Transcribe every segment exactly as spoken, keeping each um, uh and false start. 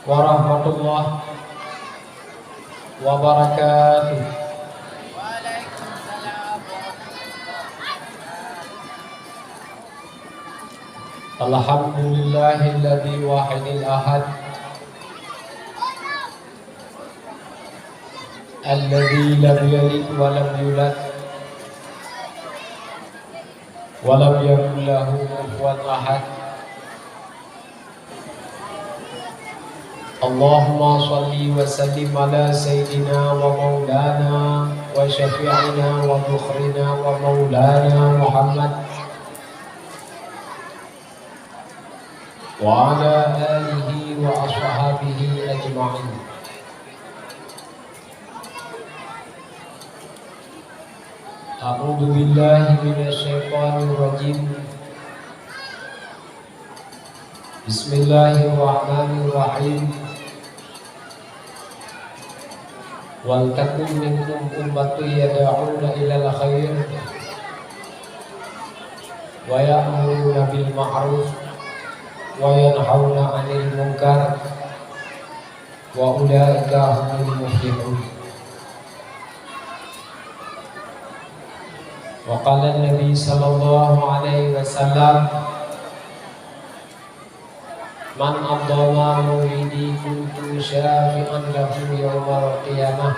Warahmatullahi wabarakatuh. Alhamdulillahilladzi wahidil ahad, alladzi lam yalid wa lam yulad, wa lam yakul lahu kufuwan ahad. Allahumma shalli wa sallim ala sayyidina wa maulana wa syafi'ina wa dhukhrina wa maulana Muhammad wa ala alihi wa ashabihi ajma'in. A'udzu billahi minasy syaithanir rajim. Bismillahirrahmanirrahim. Wal takum minkum ummatun yad'una ilal khair wa ya'muruna bil ma'ruf wa yanhauna 'anil munkar wa ulaika humul muflihun. Wa qala Nabi sallallahu alaihi wasallam, "Man adhama maulidi kuntu syafi'an lahu yaumal qiyamah.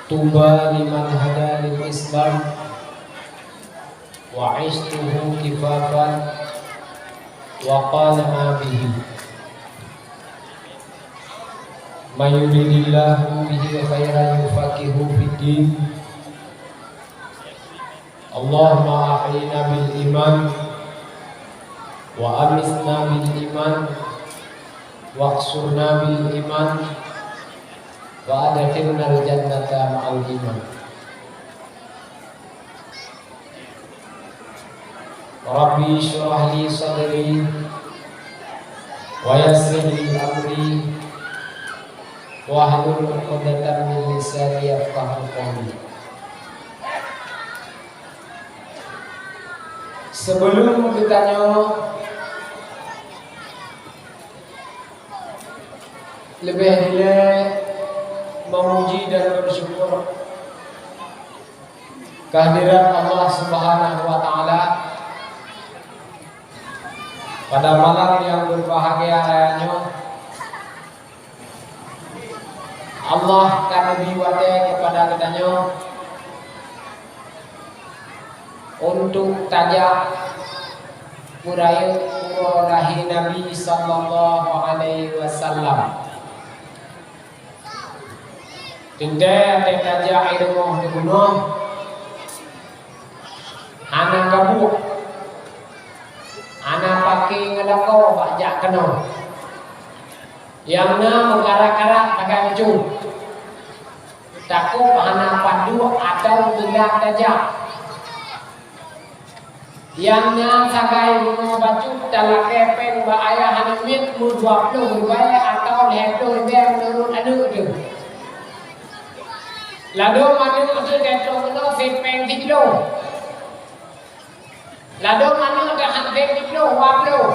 Tuba liman hada lil Islam wa 'ishtuhu kifafan wa qana'a bihi. May yuridillahu bihi khairan yufaqihu fid din. Allahumma ahyina bil iman wa amitna bil iman wahsyurna bil iman wa adkhilnal jannata ma'al iman." Rabbi shrah li sadri wa yassir li amri wahlul 'uqdatam min lisani yafqahu qawli. Sebelum geutanyoe leubeh dilée meumuji dan bersyukur kehadirat Allah Subhanahu wa Ta'ala pada malam nyang berbahagia raya nyoe, Allah ka neubri watée keupada geutanyoe untuk tajak peurayeuk uroe lahé Nabi sallallahu alaihi wasallam. Teuntée tajak i rumoh di bunoe, hana gabuek, hana paké ngeulako bak jak keunoe. Nyang na meukarat-karat sagai bacut. Takot hana pat duek atawa teulat tajak. Nyang na sagai bunoe bacut talakée péng bak ayah aneuk miet meudua ploh ribée atawa lhée ploh ribée meunurot aneuk teuh. Ladôm aneuk teuh teutroh keunoe sipéng sikilo. Ladôm aneuk teuh han siploh, dua ploh.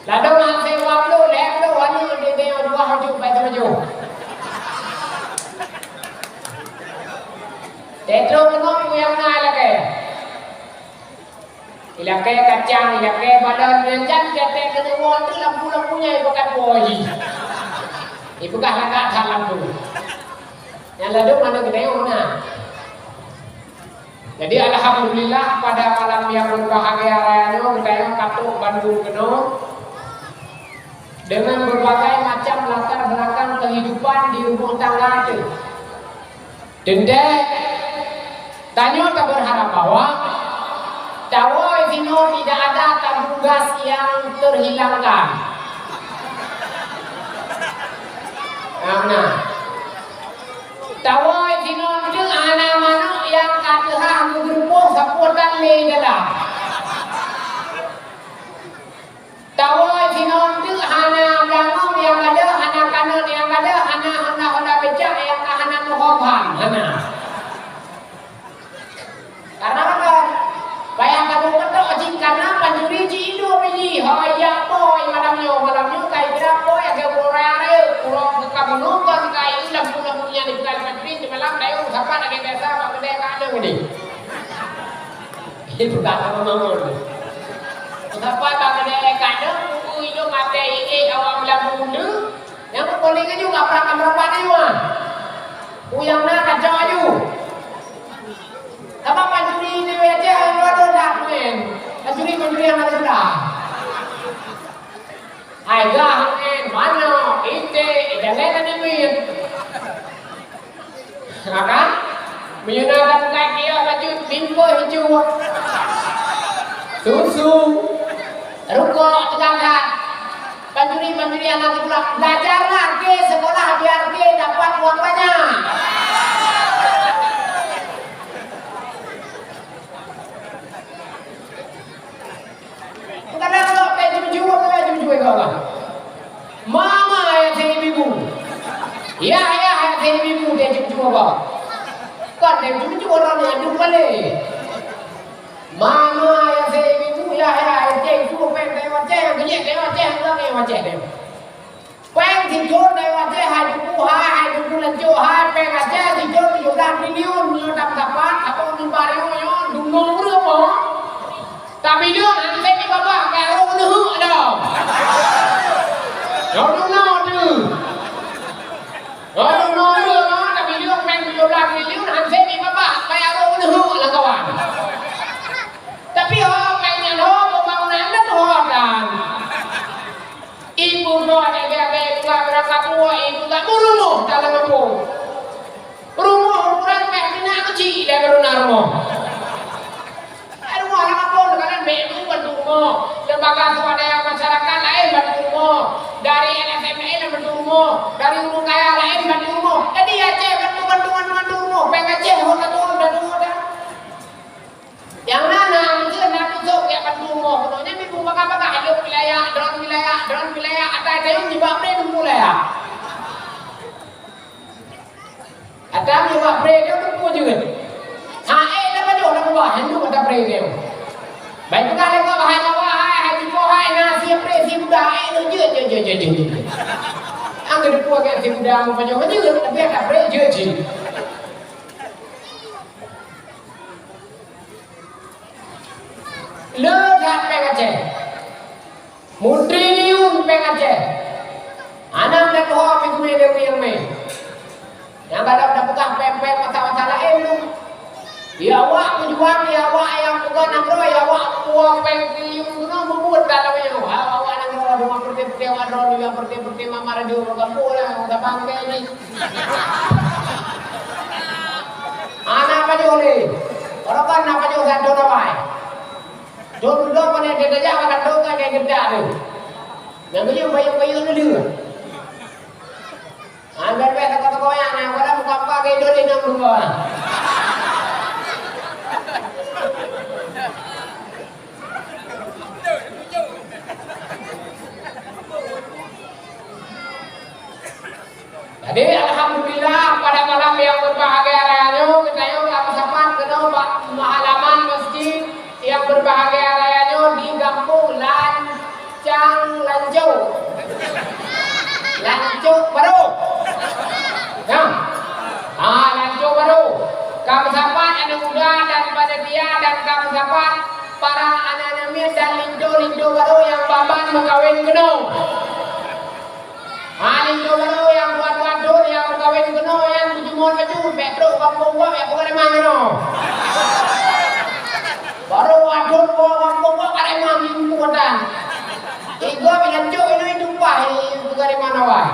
Ladôm han siploh, dua ploh, lhée ploh aneuk teuh dua ploh tujoh. Teutroh keunoe peue nyang na ilakée. Ilakée kacang, ilakée balon, nyang jan teutek keuneuk woe teuh lampu-lampu nyan ipeugah woe jih. Ipeugah lagak that lampu. Nyang ladôm aneuk geutanyoe na. Jadi, alhamdulillah, pada malam nyang berbahagia raya nyoe, geutanyoe ka trok bandum keunoe deungon berbagai macam latar belakang kehidupan di rumoh tangga teuh. Teuntée, tanyoe tabeurharap bahwa tawoe sinoe tidak ada tabung gas yang terhilangkan. Nah, nah. Tawoe sinoe teuh hana manok nyang ka teuhah meugeureupoh sapeue tan lé dalam. Tawoe sinoe teuh hana beulangong nyang gadôh, hana kanot nyang gadôh, hana honda-honda becak nyang ka hana meuhom-ham, hana. Karena apa? Payah kamoe keudroe jih karena pancuri jih induk bini, hai jak po Itu kata membangun. Sampai bang ada kadang buku itu mati ini awam lam bulu. Yang boleh keju ngapa akan berapa dewa? Uyang na kacau ayu. Sama pancuri ini aja yang ada dah main. Pancuri pancuri yang ada sudah. Hai gah angén, manok, iték, jangan ada duit. Ha kan? Meunyoe na lam kaki awak bacut, limpoh hijau. Susu. Rukok teugagat. Pancuri-pancuri anak sikula. Belajarlah ke sekolah biar ke dapat uang banyak. Bukan nak tengok payah jujur, payah jujur kau lah. Mama ya saya ibu. Ya ya ya saya ibu dia jujur kau. Kan dia jujur orang ni aduh balik. Mama ya saya ibu ya ya ya saya jujur payah saya macam macam dia macam macam dia macam dia. Péng sithon hai wajéh, hai duku hai, hai duku lancok hai, péng Aceh sithon tujoh blah triliun, meunyoe dap-dapat, saboh mimbar nyoe, nyoe, dunoe ureueng mo. Tabileueng han sép mie babah, keu arôh neuheuk dah. Nyoe dunoe tu. Nyoe dunoe ureueng mo, tabileueng péng tujoh blah triliun, han sép mie babah, keu arôh neuheuk lam kawan. Tapi ho péng nyan ho, pembangunan dah ho kan. Ibu droe lagèe-lagèe buka beurangkapeue, ibu tak beurumuh dalam kampung. Rumoh ureueng pih pina keuchik lé baru na rumoh. Eh, rumoh lam kampung kadang B M U bantu rumoh. Lembaga swadaya masyarakat laén bantu rumoh. Dari L S M N bantu rumoh. Dari ureueng kaya laén bantu rumoh. Jadi Aceh bantu, bantu, bantu, bantu rumoh. Péng Aceh ho satu, satu, satu. Nyang na, na meukeuen na tusok jak bantu rumoh keunoe nyan meupeubagah-bagah, lheueh wilayah, droen wilayah, droen wilayah, ata tayong nibak brand wilayah. Ata nibak brand nyoe teupeu jeuet. Ha, eh, dah pajoh dah keubah, handu ata brand nyoe. Bai peugah lé gobnyan, "Hai awak, hai, hai, hai, hai, na sie brand, sie muda, eh, lheueh jeuet, jeuet, jeuet." Ang geuteupeue kan sie muda, ang pajoh jeuet, tapi ata brand jeuet jih. Le that péng Aceh. Meutriliun péng Aceh. Hana meunan ho pih teumé lé ureueng mé. Nyang galak tapeugah péng-péng masa-masa laén tu. Ya awak peujuang, ya awak nyang peugah nanggroe, ya awak peue péng triliun keunoe meubuet that lagèe nyoe. Ha, awak nanggroe deungon peureté-peureté awak droe, deungon peureté-peureté mama radio bak gampông lah, nyang sabang keu jih. Hana pajoh lé. Barokon na pajoh santôn awai. Thôn dudoe pane teutajak bak kantô ka lhèe geudak teuh. Nyang geuyue bayeue-bayeue neulheueh. Hana bèe toko-toko nyan, na padahai muka-muka keu idol inong dua. Jadi, alhamdulillah, pada malam yang berbahagia raya nyoe, geutanyoe ka meusapat keunoe bak halaman masjid yang berbahagia raya nyoe di Gampông Lancang Lancok. Lancok Barô. Ya. Ah, Lancok Barô. Ka meusapat aneuk muda dan panitia dan ka meusapat para aneuk-aneuk miet dan linto-linto barô nyang babah meukawen keunoe. Ha, linto barô nyang dua-dua thôn nyang meukawen keunoe nyan beujumôt laju, bèk trok gampông gob, bèk peugah lé ma keunoe. Barô dua thôn woe gampông gob, ka lé ma minggu watèe. Igob inan cok inong tumpah, i peugah lé ma nawai.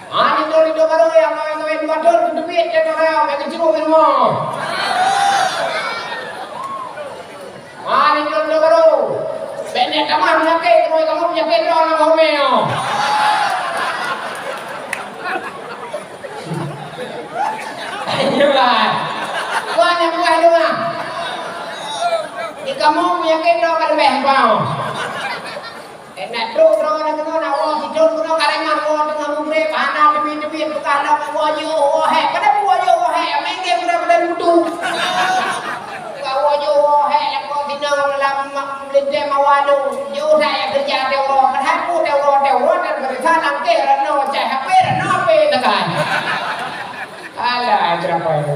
Ha, linto-linto barô nyang kawén-kawén dua thôn, keuteubiet cok barô, bèk geucruh keu rumoh. Ah, ni lôn lôn baru. Bèk nyan tamah peunyakét, keunoe kamoe peunyakét droe lam homé nyoe. Ayo, bah. Kau nyang peugah itu, bah. Di kamoe peunyakét droe ka leubeh bang. Eh, nak trok droe na keunoe, nak woe sidroe keunoe, kareuna woe teungoh mugreb, hana teubiet-teubiet, peugah lom woe jiôh, woe hék. Padahai woe jiôh, woe hék, main game udah pada lutu. Peugah woe jiôh, woe hék, lam kong sinong, lam ma-, meulintèe mawah tu. Jiôh that ya keureuja teuh uroe, padahai peue teuh uroe, teuh uroe, dan beureusa lam kèh rano, cai H P rano, H P tekan. Alah, ceramah itu.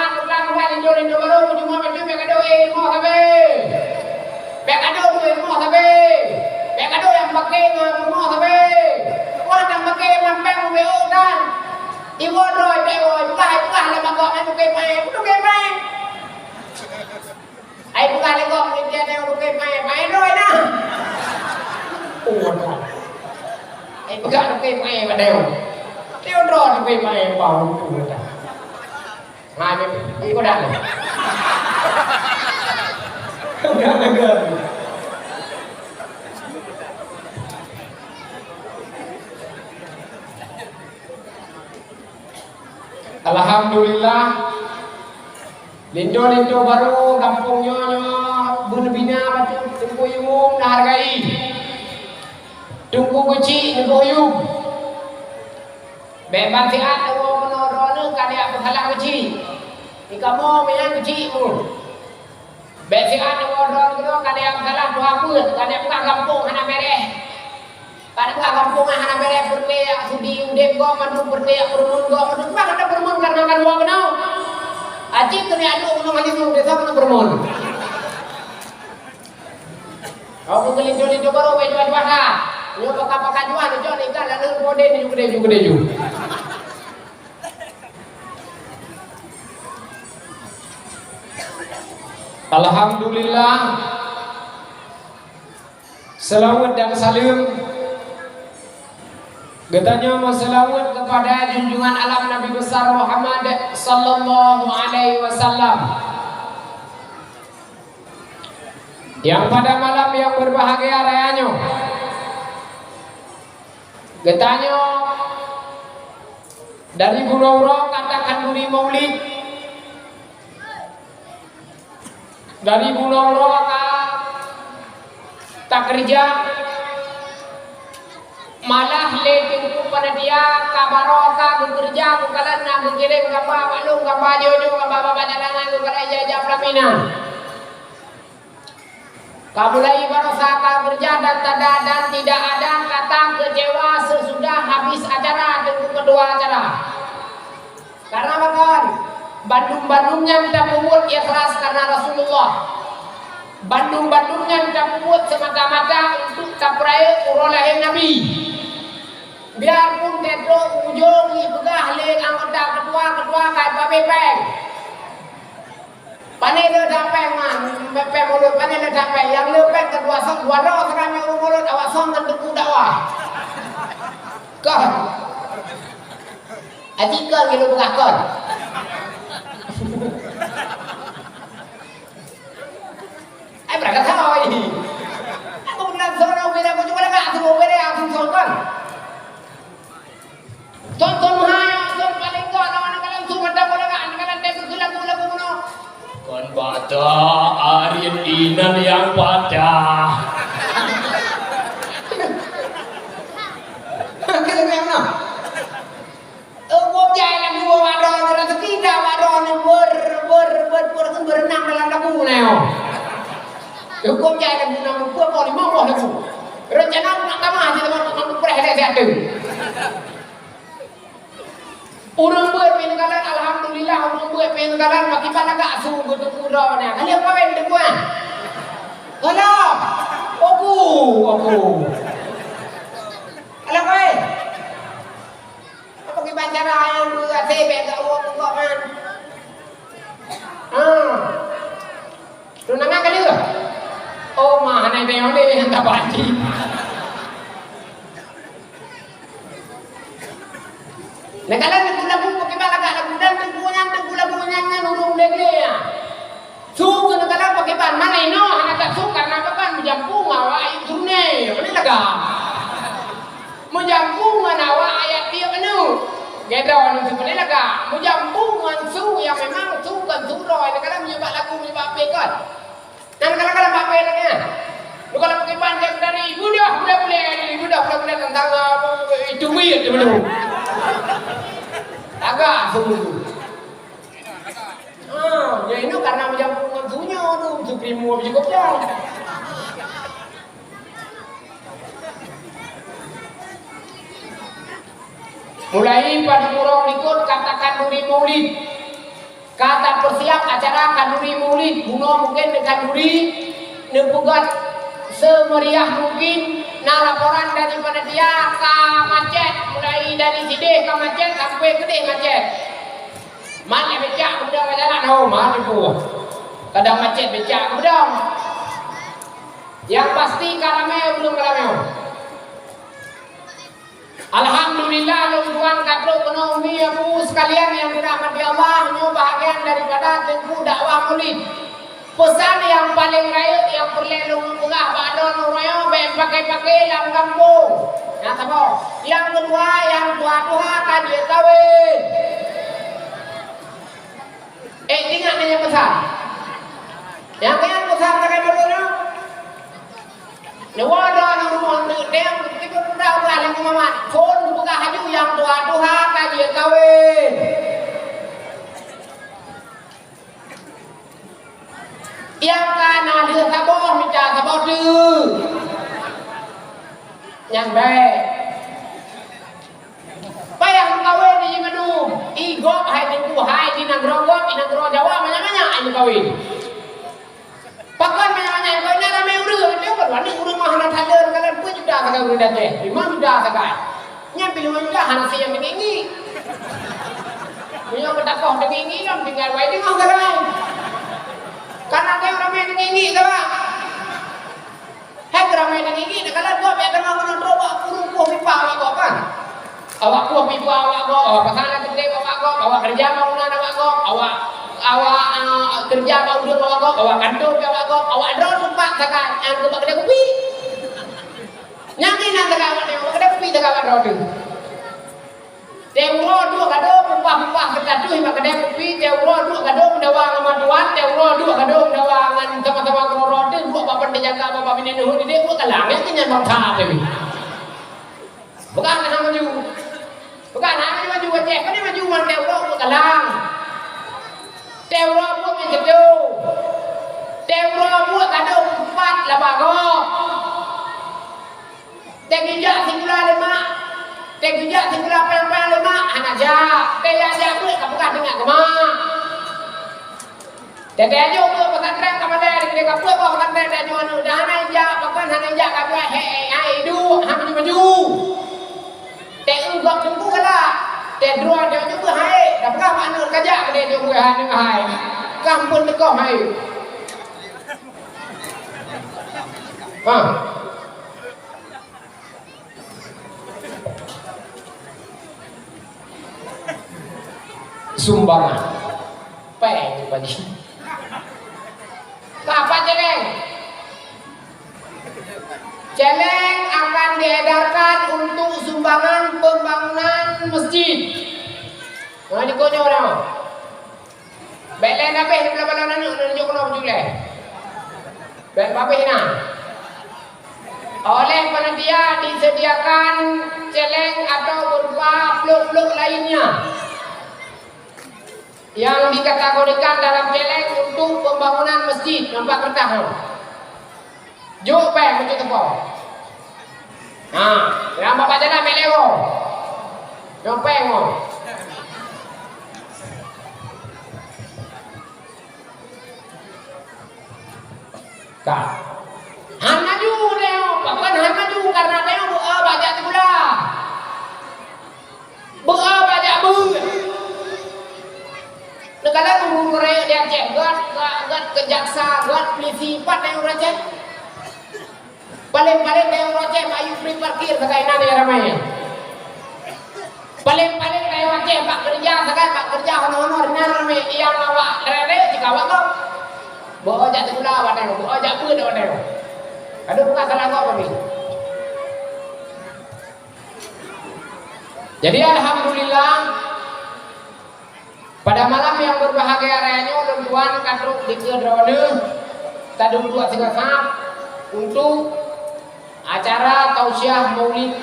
Muhammad, peugah, peugah, linto-linto barô, cuma beutôi bèk gadôh ilmu sabe. Bèk gadôh ilmu sabe. Bèk gadôh nyang pake ngon ilmu sabe. Wah, nyang pake ngon pèng ubé utan. Iwoe droe, iwoe, peugah, peugah lam agam, ai tukang maén, tukang maén. Ai peugah lé gob, lé dia teuh tukang maén, maén droe na. Oh, dah. Ai peugah tukang maén padahai. Teuh droe tukang maén bang tu dah. Hai, ikut dah. Udah lega. Alhamdulillah. Linto-linto barô gampông nyoe, nyoe beuneuh bina bacut Teungku Yum na hargai. Teungku Geuchik Teungku Yum. Bèk ban siat tawoe keunoe droeneuh ka lheueh peusalah Geuchik. Di kamoe meunan Geuchik mu. Bèk siat tawoe droeneuh keunoe ka lheueh peusalah tuha peuet, ka lheueh peugah gampông hana bèrèh. Ka lheueh peugah gampông hana bèrèh, peureulèe jak sudi udép gob mandum, peureulèe jak peureumeun gob mandum. Bah gata peureumeun kareuna ka dua keunoe. Aci keuneuk aduek gunong halimun, desa keuneuk peureumeun. Kau peugeulin joli jubaro wéh juah-juah ka. Nyoe pakai-pakai juah, nyoe jok ikan lalu kode, nyoe kode, nyoe kode, nyoe. Alhamdulillah. Selawat dan salam geutanyoe meuselawat kepada junjungan alam Nabi Besar Muhammad sallallahu alaihi wasallam. Yang pada malam yang berbahagia raya nyoe, geutanyoe dari Bunoe Uroe ka takhanduri maulid, dari Bunoe Uroe ka takeureuja, malah lé Teungku Panitia ka baroe ka geukeureuja, geukalon na geukirém gamba bak lôn, gamba joe-joe, gamba babah jalanan, geukalon ija-ija peulaminan. Ka mulai baroesa ka keureuja dan tada dan tidak ada kata kecewa sesudah habis acara, Teungku Ketua acara. Karena pakon, bandum-bandum nyan tapeubuet ikhlas karena Rasulullah. Bandum-bandum nyan tapeubuet semata-mata untuk tapeurayeuk uroe lahé Nabi. Biarpun teutrok ujong jipeugah lé anggota ketua, ketua ka ipabe péng. Pane le that péng man, péng mulod, pane le that péng. Nyang le péng keudua song, dua droe seurang nyang mulod, awak song ngon teungku dakwah. Kon. Aji kon ngilu peugah kon. Ai, beurangkat hôi. Aku bilang seorang beda, aku cuma lagak tu, beda aku song kon. Tonton hai, tonton paling gak lawan anak kalian semua dah bola kan, anak kalian tengok ke lagu-lagu mana? Kon patah, arit inan yang patah. Kira-kira mana? Oh, gua jai lagu orang, rezeki dah orang ni ber, ber, ber, ber, berenang dalam lagu ni, oh. Hukum jai lagu enam puluh, lima puluh lagu. Rencana nak tamah je, nak, nak preh lé siat tu. Ureueng beuet pih neukalon, alhamdulillah, ureueng beuet pih neukalon, pakriban lagak su geuteupeu droe nyan. Ka lheueh kawén teungku, ah? Alah! Oku, oku. Alah, kawén. Pakriban cara ayang beuet, asai bèk gak uwong kok, man. Ah. Tunangan ka lheueh? Oh, ma hana idéh oleh nyang ka banci. Neukalon teungku lagu pakriban lagak lagu dan teungku nyan, teungku lagu nyan nyan ureueng glé-glé nyan. Su keuneuk kalon pakriban, mana inoe hana tasu karena pakon meujampung awak ayeueng Brunei. Mana lagak? Meujampung ngon awak ayat tiep anu. Geda anu su mana lagak? Meujampung ngon su yang memang su kon su droe, neukalon meunyoe bak lagu meunyoe bak pekon. Dan kadang-kadang bak payah lagèe nyan. Lu kalau pakai ban jam tadi, ibu dah budak-budak, ibu dah budak-budak tentang, ah, itu weird dia belum. Agak sebelum tu. Ah, ya ini karena macam bunga dunia tu, tu krimu habis cukup dah. Mulai pada kurang ikut katakan duri maulid. Ka tapeusiab acara khanduri maulid, bunoe mungken di khanduri neupeugöt seumeriah mungkin. Na laporan dari panitia ka macet, mulai dari sideh ka macet sampai keudeh macet. Mat lé becak keudeh ka jalan, oh, mat lé puih. Kadang macet becak keudeh. Yang pasti ka ramé, belum ka ramé. Alhamdulillah, lôn tuan ka trok keunoe umi abu sekalian yang dirahmati Allah, nyoe bahagian daripada teungku dakwah Maulid. Peusan nyang paleng rayeuk nyang peureulèe lôn peugah bak droeneuh uroe nyoe, bèk paké-paké lam gampông. Nyang saboh. Nyang keudua, nyang tuha-tuha ka jeuet kawén. Eh, ingat nyan peusan. Nyang keu nyan peusan sagai meureunoe. Neuwoe droeneuh rumoh neuk deng, tiba-tiba udah lé Muhammad. Phôn geupeugah laju nyang tuha-tuha ka jeuet kawén. Nyang ka na lheueh saboh mita saboh teuk. Nyan bèk. Payah meukawen di mandum. I gob hai teungku, hai di nanggroe gob, di nanggroe Jawa, banyak-banyak ai meukawen. Pakon banyak-banyak ai meukawen, na ramé ureueng, teuh kan wani ureueng mah hana sadar, kan peuet juta sagai ureueng datang, lima juta sagai. Nyan pih lima juta hana si nyang teungieng-ngieng. Meunyoe meudakoh teungieng-ngieng, lam tinggai wai teungoh sagai. Karena dia ramé teungieng-ngieng sagai. Hai keuramai dan gigi, neukalon gob, ya, teuma meunan droe bak kureueng poh pipa awak gob, kan? Awak poh pipa awak gob, awak pasang alat teuntèe awak gob, awak keureuja bangunan awak gob, awak, awak, ah, keureuja bak udeueng awak gob, awak kantô pih awak gob, awak droe teumpat sagai, nyang keu bak keudè kupi. Nyang inan sagai awak nyoe, bak keudè kupi sagai awak droe teuh. Teuh uroe duek gado, peupah-peupah keu tatuih bak keudè kupi, teuh uroe duek gado meudawa ngon matuan, teuh uroe duek gado meudawa ngon sama-sama keurô-rô, teuh duek bak ban teujaga bak binéh neuhôt idéh, buet kalang, nyan keuh nyan bansa teuh. Bukan hana maju. Bukan hana maju Aceh, pane maju ngon teuh uroe buet kalang. Teuh uroe buet meukeudeuh. Teuh uroe buet gado peumpat laba gob. Teuh geujak sikula lé mak, teuh geujak sikula péng-péng lé mak, hana jak. Teuh jak, jak beuet ka peugah teungoh keu mak. Teuh teuh ajoh beuet pesantren ka pandai, dikeu ka beuet bak pesantren teuh ajoh aneuk. Dah hana jak, pakon hana jak ka beuet, hei, hei, hai, duek, hana maju-maju. Teuh eu gob teungku galak. Teuh droe teuh ajoh beuet, hai, ka peugah bak aneuk ka jak, ka teuh ajoh beuet, hai, aneuk hai. Ka ampôn teukoh, hai. Ha. Sumbangan. Péng bagi. Ka pat céléng? Céléng akan diedarkan untuk sumbangan pembangunan masjid. Nah, di konyol dah. Bèk lé nabeh di blah-blah aneuk, neunjok keunoe bujur lé. Bèk babeh na. Oleh panitia disediakan céléng atau berupa blok-blok lainnya yang dikategorikan dalam céléng untuk pembangunan masjid. Nampak kertas tu? Jok péng, meunyoe teuko. Ha, nyang bapak jalan bèk lewat. Jok péng tu. Ka. Han maju deh, pakon han maju karena deh beu bajak teugulah. Beu bajak beuet. Neukalon ureueng rayeuk di Aceh, göt, göt, göt keu jaksa, göt pulisi, pat deh ureueng Aceh. Paleng-paleng deh ureueng Aceh, mak yue free parkir sagai na nyang ramai. Paleng-paleng Aceh bak keureuja sagai, bak keureuja honor-honor, nyan ramé nyang awak léré-léré cit awak gob. Beu jak sikula awak nyoe, beu jak beuet awak nyoe. Aduh, bukan salah gob kami. Jadi, alhamdulillah, pada malam yang berbahagia raya nyoe, lôn tuan ka trok dikeue droeneuh, taduek-duek singoh sab untuk acara tausiah Maulid,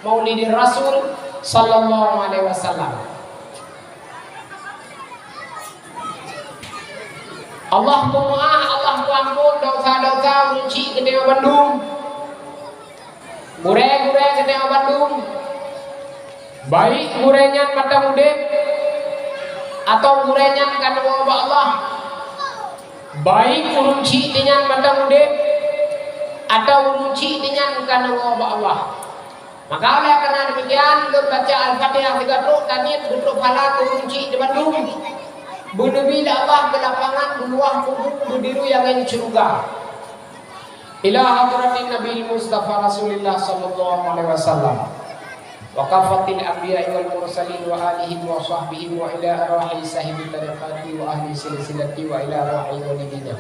Maulidir Rasul sallallahu alaihi wasallam. Allah peumeu'ah, Allah peuamphon dosa-dosa ureueng chik geutanyoe bandum. Gurée-gurée geutanyoe bandum, baik gurée nyan mantong udeb, atawa gurée nyan ka neuwoe bak Allah. Baik ureueng chik nyan mantong udeb, atawa ureueng chik nyan ka neuwoe bak Allah. Maka oleh karena demikian, lôn baca Al-Fatihah sigoe trok, dan nyan geutrok pahala keu ureueng chik di bandum. Beuneubi lé Allah keu lapangan, beuluwah kubu, beudiru angén syeuruga. Ila hadratin Nabi Mustafa Rasulillah sallallahu alaihi wasallam. Wa kafatil anbiya'i wal mursalin wa alihim wa sahbihim wa ila arwahi sahibi tariqati wa ahli silsilati wa ila arwahi walidina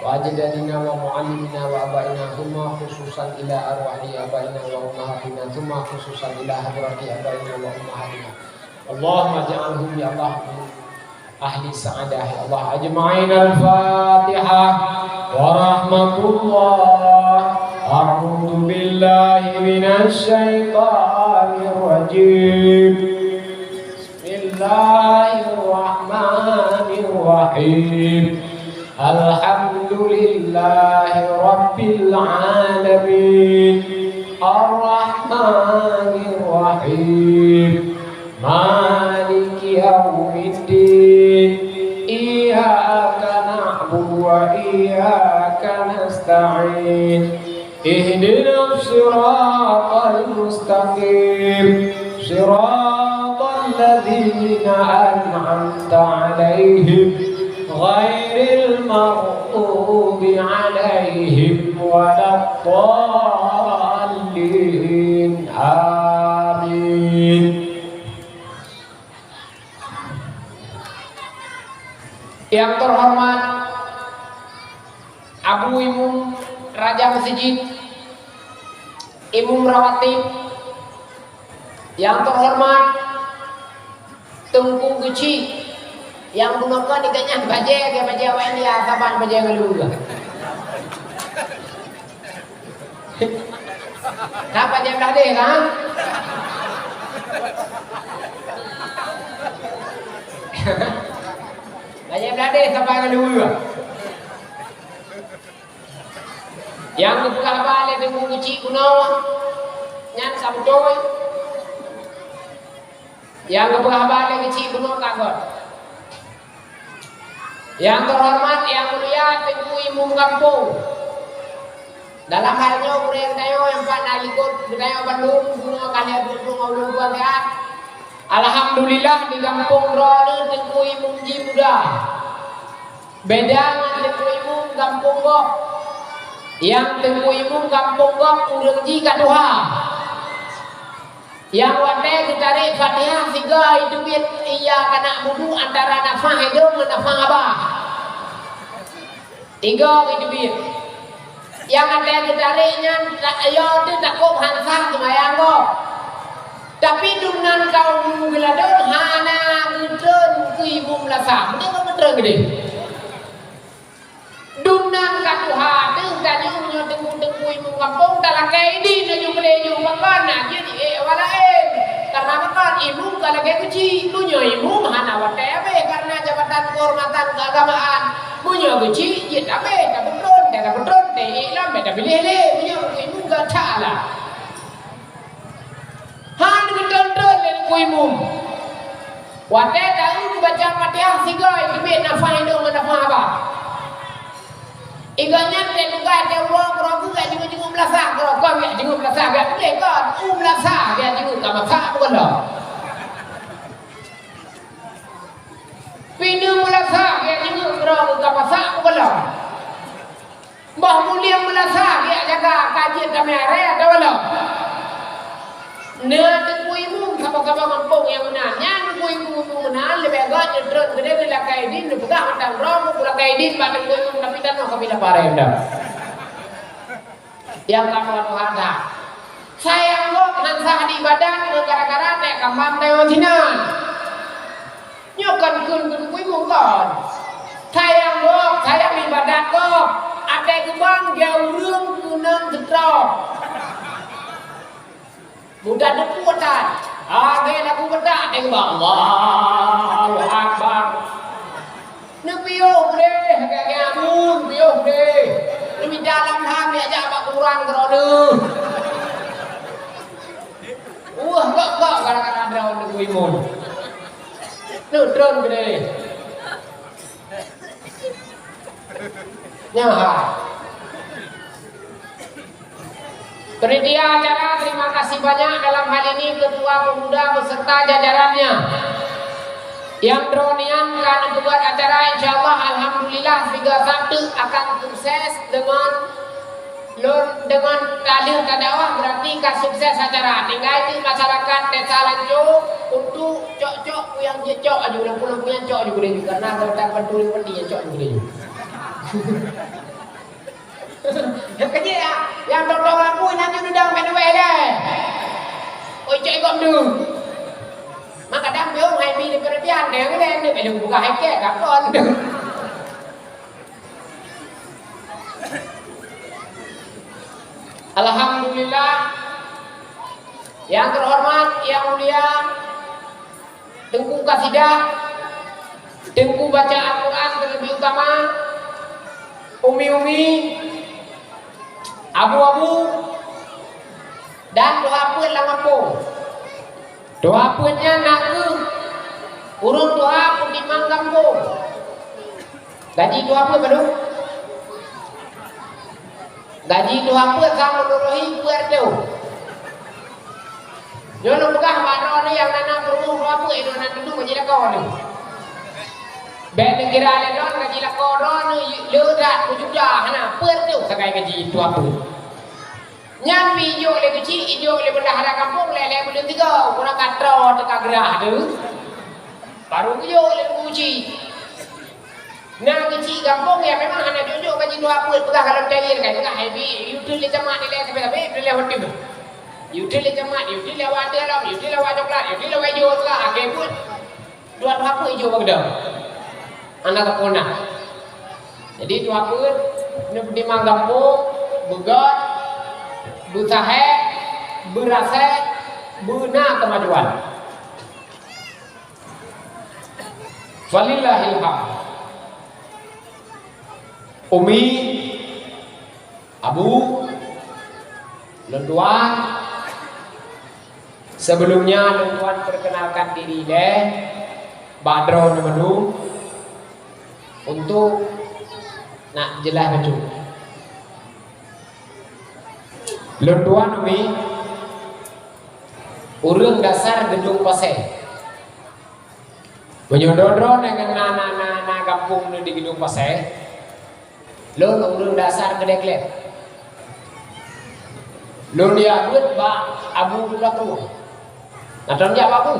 wa ajdadina wa muallimina wa abaina, thumma khususan ila arwahi abaina wa ummahatina, thumma khususan ila hadrati abaina wa ummahatina. Allahumma ja'alhum, ya Allah, min ahli sa'adah, ya Allah, ajma'in. Al-Fatihah. Warahmatullah. A'udzu billahi minasy syaithanir rajim. Bismillahirrahmanirrahim. Alhamdulillahi rabbil alamin. Arrahmanirrahim. Maliki yaumiddin. Iyyaka na'budu wa iyyaka nasta'in. Ihdinas siratal mustaqim. Siratal ladzina an'amta 'alaihim, ghairil maghdubi 'alaihim waladdallin. Amin. Yang terhormat Abu Imum Raja Meuseujid, Imum Rawatib, yang terhormat Teungku Geuchik, nyang bunoe kon di gobnyan bajée, lagée bajée awak India, saban bajée ngon leuweue. Ka bajée blah deh, kan? Bajée blah deh saban ngon leuweue. Nyang geupeugah haba lé Teungku Geuchik bunoe nyan ka beutôi. Nyang geupeugah haba lé Geuchik bunoe ka göt. Nyang teuhoreumat, nyang mulia Teungku Imum Gampông. Dalam hal nyoe, gurée geutanyoe nyang pat na likot geutanyoe bandum, bunoe ka lheueh peuet ploh ngon ulôn tuan siat. Alhamdulillah, di gampông droeneuh Teungku Imum jih muda. Beda ngon Teungku Imum gampông gob. Nyang Teungku Imum gampông gob ureuëng jih ka tuha. Nyang watée geutarek Fatihah sigoe teubiet, "Iyyaka na'budu," antara nafah hidong ngon nafah babah. Tiga teubiet. Nyang watée geutarek nyan, ta-, yo teuh takot hansa seumayang gob. Tapi dumnan kaum geuladon hana geutreun keu imum lasah. Meunan ka geutreun keudeh. Dumnan ka tuha teuh tanyoe meunyoe teungku-teungku imum gampông talakée idin laju keudeh jih, pakon na jeuet ék awak laén. Karena pakon, imum ka lagée keuchik, meunyoe imum hana watée habéh karena jabatan keuhormatan keuagamaan. Meunyoe keuchik, jeuet habéh, tapeutron, tapeutron, taék lom, tapiléh lé. Meunyoe imum ka that lah. Han geutreun-treun lé Teungku Imum. Watée taeu geubaca Fatihah sigoe teubiet nafah hidong ngon nafah babah. Igoe nyan teuh tugaih teuh uroe keudroe geuh jak jingui-jingui meulasah, keudroe kon jak jingui meulasah, jak puléh kon, u meulasah jak jingui ka masak meugohlom. Pineung meulasah jak jingui keudroe geuh ka masak meugohlom. Bah mulieng meulasah jak jaga ka jeuet damé aré atawa lom. Na Teungku Imum Saboh gampông nyang meunan. Nyan ibu-ibu meunan leubeh gét neutreun keudéh neulakée idin, neupeugah mantong droe, "Ulôn lakée idin bak Teungku Imum, tapi tanoh kami lapar ayam dah." Nyang ka tuha-tuha that. Sayang gob nan sah di ibadat ngon gara-gara tée kambang tayue sinan. Nyoe kon kheun keu Teungku Imum kon. Sayang gob, sayang ibadat gob. Até geubang geu ureuëng keunong seutrok. Muda deuk kuatan. Lagée lagu beutak teumbang. Allahu Akbar. Neupiôh gleh, lagée-lagée abu, neupiôh gleh. Neumita lam ham, neujak bak kuburan keudroe. Wah, gok-gok gara-gara droe neuimun. Neutron gleh. Nyan hai. Panitia acara, terima kasih banyak dalam hal ini Ketua Pemuda beserta jajarannya. Nyang droe nyan ka neupeugét acara, insya Allah, alhamdulillah, siga sabtu akan sukses deungon lôn, deungon taleuh tadakwah, berarti ka sukses acara. Tinggai teuk masyarakat Desa Lanco untuk cok-cok peue nyang jicok aju, dan pulang peue nyang cok aju keudeh, karena bantu lôn peuti nyang cok aju keudeh. Nyang keujiek, ah, nyang tong-tong lampu nyan jeuet udang bak duek lé. Oi, cok i gob tu. Maka dang piôh hai bi di perhatian deh, ngeudeh, ngeudeh, belum buka hai kek, kakon. Alhamdulillah. Yang terhormat, yang mulia, Teungku Kasidah, Teungku baca Al-Quran terlebih utama, umi-umi, abu-abu, dan tuha peuet lam gampông. Tuha peuet nyan na kheueh ureuëng tuha peutimang gampông. Gaji tuha peuet padum? Gaji tuha peuet sama nurohi peuet reutôh. Nyoe lôn peugah bak droeneuh nyang na, na peurumoh tuha peuet, nyoe na dudoe gaji lakoe nyoe. Bék neukira lé droeneuh gaji lakoe droeneuh le that peujuta, hana, peuet reutôh sagai gaji tuha peuet. Nyan pih ijok lé keuchik, ijok lé beulah arah gampông, lhée-lhée buleuen tiga, uroe ka troe teuka grah teuh. Baru geujok lé keuchik. Na keuchik gampông nyang memang hana jok-jok gaji tuha peuet, peugah ka lom cair, ka peugah, "Hai bi, yue treun lé camat ilée sabe-sabe, treun lé hotel. Yue treun lé camat, yue treun lé awak ateueh lom, yue treun lé awak coklat, yue treun lé awak ijo teuka, akhé peuet." Dua tuha peuet ijok bak geuda. Hana tapuna. Jadi tuha peuet neupeutimang gampông, beugét, beusahé, beurasai, beuna keumajuan. Falillahil hamd. Umi, Abu, lôn tuan, sebelumnya lôn tuan perkenalkan diri lé bak droeneuh mandum untuk nak jeulaih bacut. Lôn tuan umi, ureuëng dasar Geudong Pasé. Meunyoe droe-droe nyan na, na, na, na gampông nyoe di Geudong Pasé, lôn ureuëng dasar Keudeh Klep. Lôn jak beuet bak Abu Pulakrueng. Na tom jak bak Abu?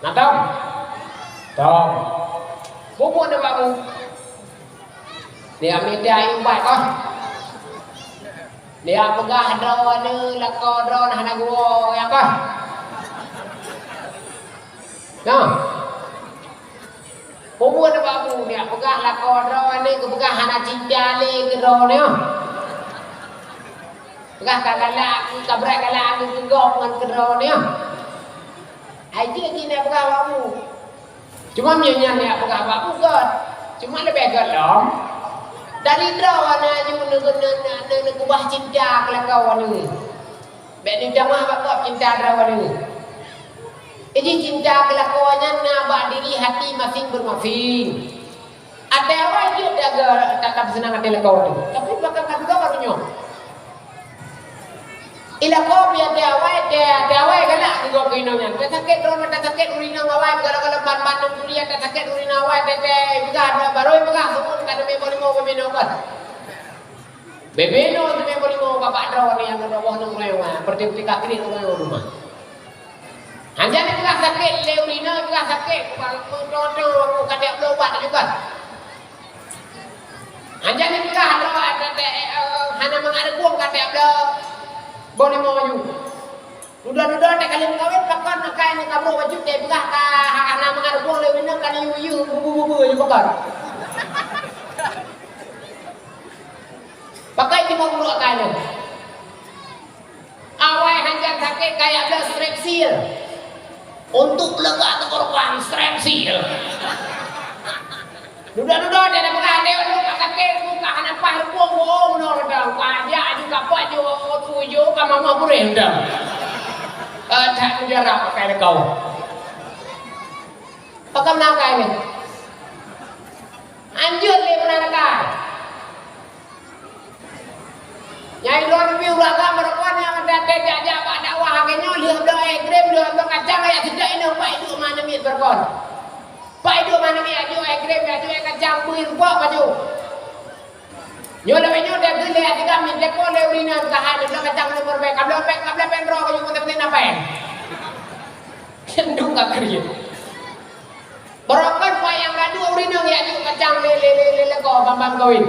Na tom? Tom. Peue buet na bak Abu? Dia mita ié ubat kah? Dia peugah droeneuh lakoe droeneuh hana geuwoe nyang kah? Nah. Peue buet na bak Abu, dia peugah lakoe droeneuh, geupeugah hana cinta lé keu droeneuh. Peugah ka galak, ka brat galak keu gob ngon keu droeneuh. Ai jeuet jih na peugah bak Abu. Cuma meunyoe nyan jak peugah bak Abu gét, cuma leubeh gét lom. Dari droeneuh aju neu-, neu-, neu-, neu-, neukeubah cinta keu lakoe nyoe. Bék neutamah bak gob cinta droeneuh. Iji cinta keu lakoe nyan na bak diri hati masing-masing. Até awai jeuet taga, ta-, tapeuseunang até lakoe teuh. Tapi bahkan ka teuga baru nyoe. Ilako pih até awai, até, até awai galak keu gob keu inong nyan. Tasakét droe, tasakét ureueng inong awai, galak-galak ban-ban nong kuliah, tasakét ureueng inong awai, até, até, peugah, barô peugah, seuôt ka teumé boh limo, boh mino kon. Bebeno teumé boh limo, babah droe nyang na boh nong ureueng awai, peureulée ka kriet ureueng rumah. Hana jipeugah sakét lé ureueng inong, jipeugah sakét, meutoe-toe waktu ka tiep bloe ubat juga. Hana jipeugah droe, hana mangat reupông ka tiep bloe boh limong aju. Dudoe-dudoe teuh ka lheueh meukawen, pakon akai nyoe ka brôk bacut, teupeugah ka hana mangat reupông lé ureueng inong, ka neuyue-yue, bu-bu-bu-bu aju pakon. Pakon teuma uroe akai nyoe. Awai hanjeuet sakét kajak bloe Strepsil. Untuk lega tenggorokan, Strepsil. Dudoe-dudoe teuh peugah lé ureueng ka sakét, ka hana paih reupông, oh, meunoe reudang. Kajak aju kapot ju, oh, tuju ka mamah gurèe reudang. Eh, that mujarab pakai lekau. Pakon na akai nyoe? Hanjeuet lé meunan akai. Nyang droeneuh pih ureueng agam meureumpok nyang watèe jak-jak bak dakwah lagèe nyoe, lheueh bloe es krim, lheueh bloe kacang, jak seujak inong, pak iduek ma aneuk miet beureumpok. Pak iduek ma aneuk miet, jak jok es krim, jak jok es kacang, bui reupok baju. Nyoe lagèe nyoe, dageng lé atigam, jiteupeue lé ureueng inong, ka hai bloe kacang, bloe péng, ka bloe péng, ka bloe péng droe, ka jok meuteumé na péng. Cendong ka kriet. Barokon payang gadôh ureueng inong jak jok kacang lé, lé, lé, lé, lé gob ban-ban kawen.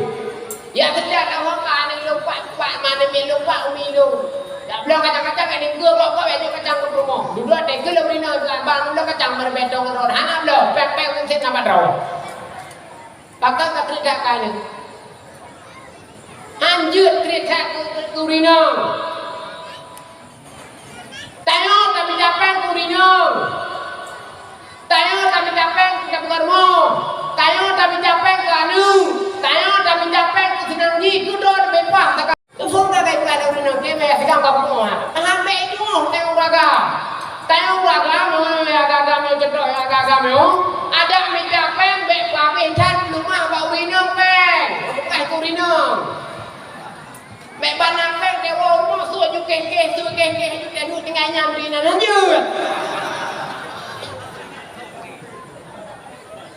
Jak seujak lam rumoh aneuk lôn pat, pat, ma aneuk miet lôn pat, umi lôn. Jak bloe kacang-kacang, aneuk geuh gob-gob jak jok kacang keu peurumoh. Dudoe teuh keu lôn ureueng inong, ban bloe kacang meureumpok droe. Hana bloe, péng-péng meusen na bak droe. Pakon ka kriet that keu aneuk? Hanjeuet kriet that keu, keu, keu ureueng inong. Tanyoe tamita péng keu ureueng inong. Tanyoe tamita péng keu tapeugöt rumoh. Tanyoe tamita péng keu aneuk. Tanyoe tamita péng keu seunang jih, keu droe leubeh paih. Teupeu ka geupeugah lé ureueng inong, "Keu bèe, sigoe ka peurumoh, ha." Hana bèk tuwoe tanyoe ureueng agam. Tanyoe ureueng agam, oh, agam-agam nyoe, cuntoh agam-agam nyoe. Adak mita péng bèk peuhabéh that leumah bak ureueng inong péng. Bukan keu ureueng inong. Bèk bana péng, teuwoe rumoh, sôk ju kéh-kéh, sôk kéh-kéh, ju teuduek tinggai nyan di inan hanjeuet.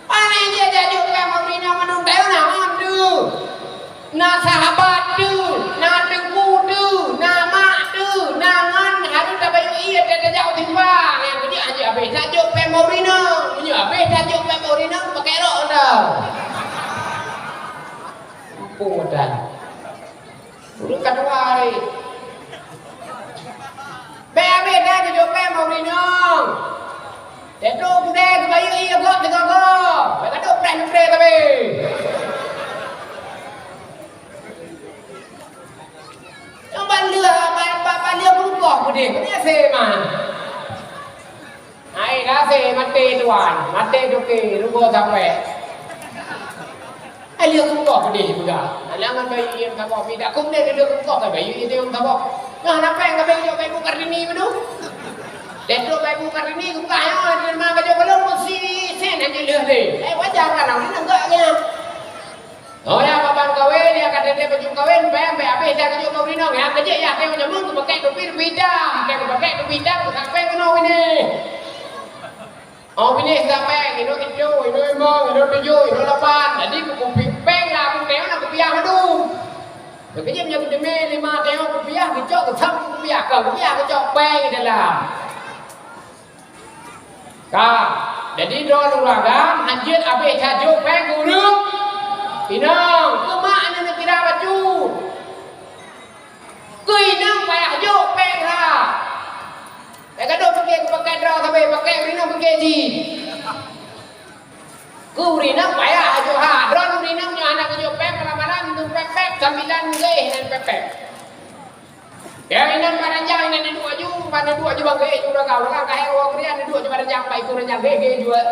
Pane jih jak jok péng bak ureueng inong mandum, teuh na ngon teuh. Na sahabat teuh, na teungku teuh, na mak teuh, na ngon hareuta bayeue ié teuh tajak u simpang. Nyang keuneuk hanjeuet habéh tajok péng bak ureueng inong. Meunyoe habéh tajok péng bak ureueng inong, pakèk rot anda. Muphom meudan. Ureueng ka tuha hari. Bèk habéh that tajok péng bak ureueng inong. Teuh gudée geubayeue ié gok teugogo. Bèk ka duek preh neupreh sabe. Nyang ban lheueh, ban, ban, ban lheueh beureukoh peudeh, peue nyang sema. Hai, gasé maté tuan, maté toké, rugoe sampoe. Hai, lheueh keukoh peudeh peugah. Alah ngon bayeue ié saboh, mi dak kum deh lheueh keukoh ka bayeue ié saboh. Nyoe hana péng ka bayeue jok bak Ibu Kartini beudôh. Deh trok bak Ibu Kartini geupeugah nyoe, di ma ka jok golom meusi sen hana lheueh deh. Eh, wajar kan, ureueng nyan gak nyan. Oh ya, babang kawén, ya ka teuntèe baju kawén, bèk, bèk habéh dah keu jok bak ureueng inong. Ya, keu jih ya, teuh jameun geupakèk topi, topi itam. Teuh geupakèk topi itam, geupakèk keunoe binéh. Oh, binéh sampai, inoe keujeuet, inoe limong, inoe tujoh, inoe lapan. Jadi, kupi péng lah, kupi péng lah, kupiah madu. Keu jih meunyoe kuteumé lima teuh kupiah, geucok geusam kupiah, ka kupiah geucok péng di dalam. Ka. Jadi, droeneuh ureueng agam, hanjeuet habéh that jok péng keu ureueng inong. Keu mak nyan neukira bacut. Keu inong payah jok péng ha. Bèk gadôh pike geupakèk droe sabe, pakèk ureueng inong pike jih. Keu ureueng inong payah jok ha. Droeneuh ureueng inong nyoe hana geujok péng, malam-malam ngon pèk-pèk, sambilan ngon geuéh ngon pèk-pèk. Ya, inan bak ranjang, inan neuduek aju, ban neuduek aju bak geuéh ju dagang, dagang ka hék woe keurian, neuduek aju bak ranjang, bak iku ranjang, geuéh, geuéh jual.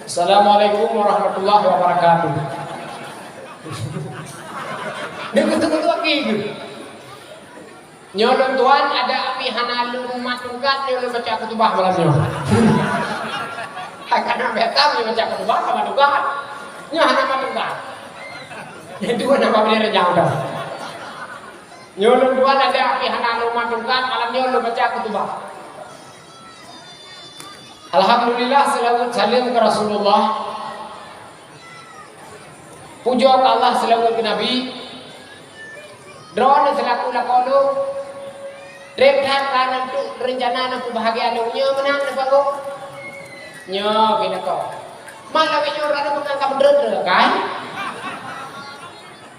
Assalamualaikum warahmatullahi wabarakatuh. Dia betul-betul lagi tu. Nyoe lôn tuan, adak pih hana lôn mat tungkat, nyoe lôn baca khutubah malam nyoe. Hai, kana biasa nyoe baca khutubah sama tungkat. Nyoe hana mat tungkat. Nyoe dua nama bendera jauh dah. Nyoe lôn tuan, adak pih hana lôn mat tungkat, malam nyoe lôn baca khutubah. Alhamdulillah, seulaweuet saleuem keu Rasulullah. Pujoe keu Allah, seulaweuet keu Nabi. Droeneuh seulaku lakoe lôn, Treb that ka neuntu reuncana neupeubahagia lôn nyoe meunan neupanggoe. Nyoe keuneuk ko. Malam nyoe ureueng bukan ka meudreut-dreut, kan?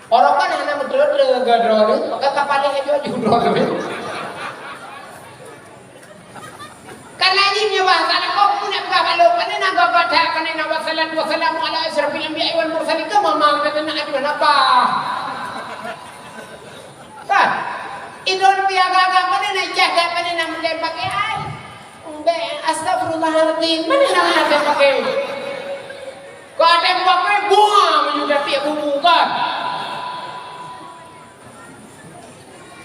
Orang kan hana meudreut-dreut keu droeneuh, maka ka paléh aja ju droeneuh. Karena jih nyoe bahasa lakoe pun nak peugah bak lôn, pane na gobak that, pane na wassalatu wassalamu ala asyrafil anbiya'i wal mursalin, ka mama geutanyoe na aduh napa. Kan? Idon pih agak-agak, pane na ijazah, pane na meulém pakai ai. Mbek, astagfirullahaladzim, pane na meulém pakai. Kau ada pakai buah menyudah tiap bubu kan?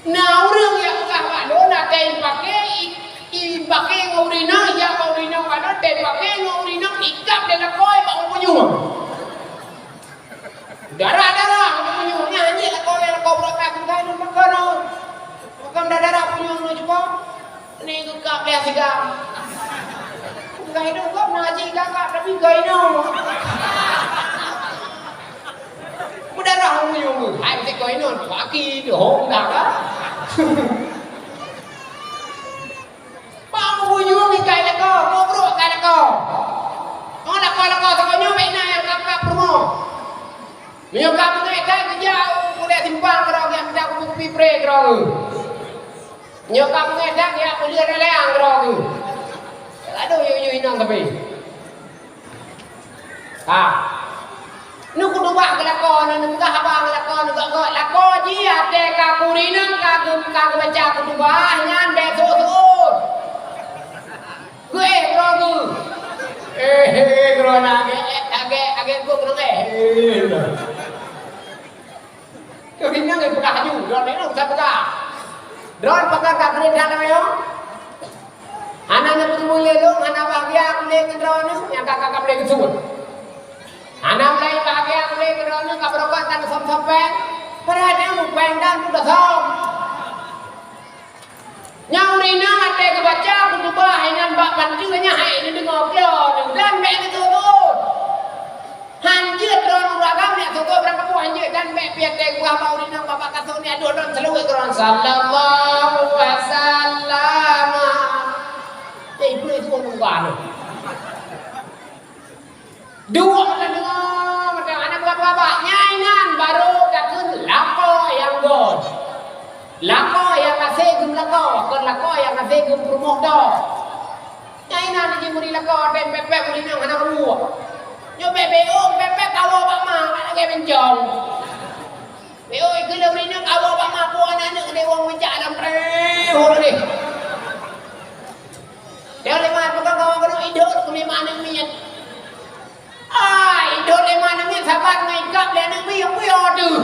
Na ureueng nyang peugah bak lôn, na teuh paké, i, i paké ngon ureueng inong, jak bak ureueng inong bak lôn, teuh paké ngon ureueng inong, ikab lé lakoe bak ureueng punyueng. Darah-darah ureueng punyueng, nyan jih lakoe, lakoe beurangkat, bukai lôn pakon lôn. Pakon darah-darah punyueng lôn cuba. Ni geukab lé siga. Bukai lôn kab na cit kakak, tapi gai nyoe. Meudarah ureueng nyoe, hai meusigoe inong, laki tu, ho, enggak kan? Bak ureueng nyoe ikai lakoe, ngobrol ikai lakoe. Oh, lakoe-lakoe sigoe nyoe bèk na nyang kab-kab peurumoh. Meunyoe ka beungèh that, geujak u Pudek Simpang keudroe geuh, mita kupi-kupi pré keudroe geuh. Meunyoe ka beungèh that, geujak u Pudek Raleang keudroe geuh. Aduh, yue-yue inong tapi. Ha. Neukhutubah keu lakoe, neupeugah haba keu lakoe, neugok-gok. Lakoe jih até ka kuri nyan ka geu-, ka geubaca khutubah nyan bèk seuôt-seuôt. Geuéh droe geuh. Eh, eh, droe na agèe, agèe, agèe gok droe éh. Eh, lah. Keu inong peugah laju, droeneuh inong usah peugah. Droeneuh pakon ka keuneuk that nyoe. Hana neupeuteumé lé lôn, hana bahgia ulèe keu droeneuh, nyang ka, ka, ka ulèe geusuet. Hana mulai bahgia ulèe keu droeneuh, ka beureukat ka neusöm-söm pèng. Padahai nyan pèng dan peuet söm. Nyang ureueng inong até geubaca khutubah inan bak panteue nyan hai neudeungoe keudroe dan bèk neutôh-tôh. Han jeuet droeneuh ureueng agam nyan tôh-tôh barang kamoe han jeuet dan bèk pih até geupeugah bak ureueng inong bak kasôk nyan adoh lôn seulaweuet keu droeneuh. Sallallahu wasallam. Eh, ibu itu ureueng agam. Duek mata deungoe, mata hana buet babah. Nyan inan barô takheun lakoe nyang göt. Lakoe nyang hase geumeulakoe, kon lakoe nyang hase geupeurumoh dôk. Nyan inan jih meuri lakoe, tem pepet meuri nyan hana ruweueng. Nyoe bèk-bèk, oh, pepet kawoe bak ma, lagèe bencong. Bèk, oh, ikeu lé meuri nyan kawoe bak ma, po aneuk-aneuk keudéh wong meucak lam preh, oh, deh. Dia lé ma peugah kawan keunoe idot keu lima aneuk miet. Ah, idot lé ma aneuk miet saban ngon ikab lé aneuk miet, peue teuh.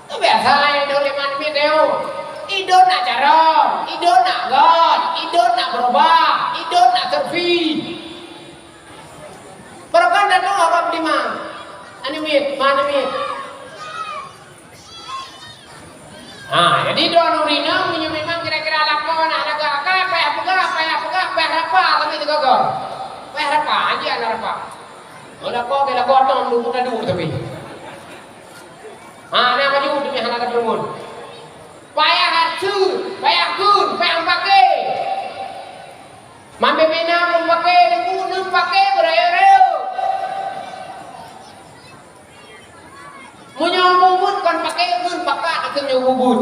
Teubiasa idot lé ma aneuk miet teuh. Idot nak carông, idot nak göt, idot nak beurubah, idot nak selfie. Barokon datang orang lima aneuk miet, ma aneuk miet. Ha, jadi droeneuh ureueng inong meunyoe memang kira-kira lakoe na lagak ka, payah peugah, payah peugah, payah rapa tapi teugogo. Payah rapa, aja na rapa. Oh, lakoe ke lakoe atong lu buta duek tapi. Ha, na maju demi hana ketemuan. Payah atu, payah kun, payah pakai. Mambé mena pun pakai, deungon nem pakai beurayo-rayo. Meunyoe bubut kon paké ngon pakat ateueh nyoe bubut.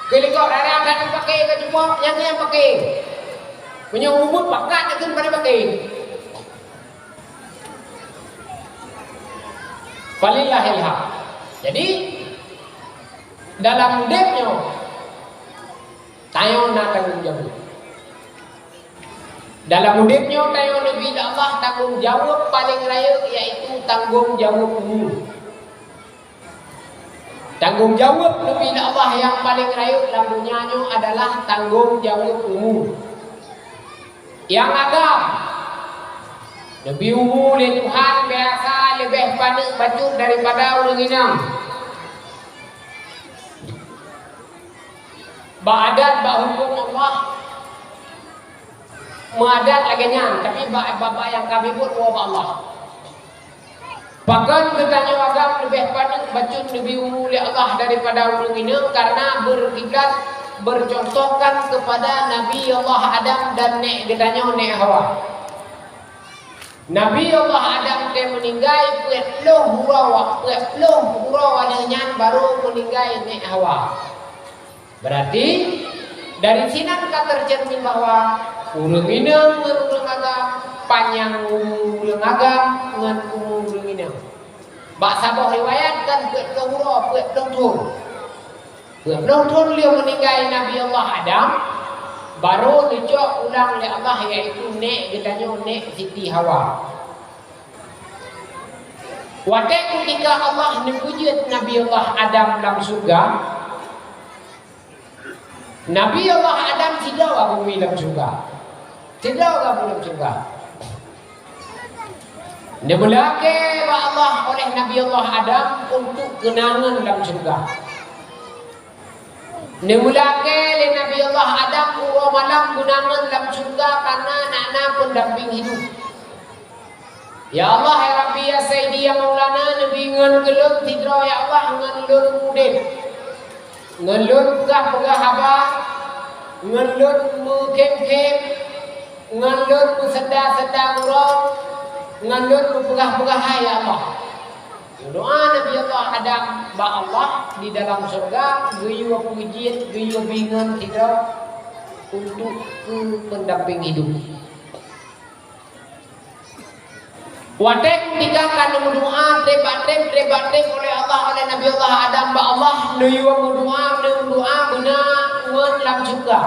Keulikok rara akan paké ka jumpa nyang nyang paké. Meunyoe bubut pakat ateueh pada paké. Falillahil haq. Jadi dalam udép nyoe tanyoe na tanggong jaweueb. Dalam udép nyoe tanyoe neubri lé Allah tanggong jaweueb paleng rayeuk, yaitu tanggong jaweueb umu. Tanggong jaweueb neubri lé Allah nyang paleng rayeuk lam donya nyoe adalah tanggong jaweueb umu. Nyang agam neubri umu lé Tuhan biasa leubeh paneuk bacut daripada ureuëng inong. Bak adat, bak huköm Allah, meuadat lagée nyan, tapi bak, bak, bak nyang ka meubuet woe bak Allah. Pakon geutanyoe agam leubeh paneuk bacut neubri umu lé Allah daripada ureuëng inong, karena beureukat bercontohkan kepada Nabi Allah Adam dan nék geutanyoe, nék Hawa. Nabi Allah Adam teuh meuninggai peuet ploh uroe, peuet ploh uroe watée nyan barô meuninggai nék Hawa. Berarti, dari sinan ka teuceureumin bahwa ureuëng inong ngon ureuëng agam, panyang umu ureuëng agam ngon umu ureuëng inong. Bak saboh riwayat kan peuet ploh uroe, peuet ploh thon. Peuet ploh thon lheueh meuninggai Nabi Allah Adam, barô neucok ulang lé Allah, yaitu nék geutanyoe, nék Siti Hawa. Watée keutika Allah neupeujeuet Nabi Allah Adam lam syeuruga, Nabi Allah Adam sidroe geubi lam syeuruga. Sidroe geubi lam syeuruga. Neumeulakée bak Allah oleh Nabi Allah Adam untuk keunangan lam syeuruga. Neumeulakée lé Nabi Allah Adam uroe malam keunangan lam syeuruga karena na, na peundamping hidup. Ya Allah, ya Rabbi, ya Sayyidi, ya Maulana, neubi ngon keu lôn sidroe, ya Allah, ngon lôn udeb. Ngon lôn peugah-peugah haba, ngon lôn meukhém-khém, ngon lôn meuseunda-seunda uroe, ngon lôn meupeugah-peugah hai, ya Allah. Meudoá Nabi Allah Adam bak Allah di dalam syeuruga, geuyue peujeuet, geuyue bi ngon sidroe untuk keu peundamping hidup. Watée keutika ka neumeudoá treb bak treb, treb bak treb oleh Allah, oleh Nabi Allah Adam bak Allah, neuyue meudoá, neumeudoá beuna ngon lam syeuruga.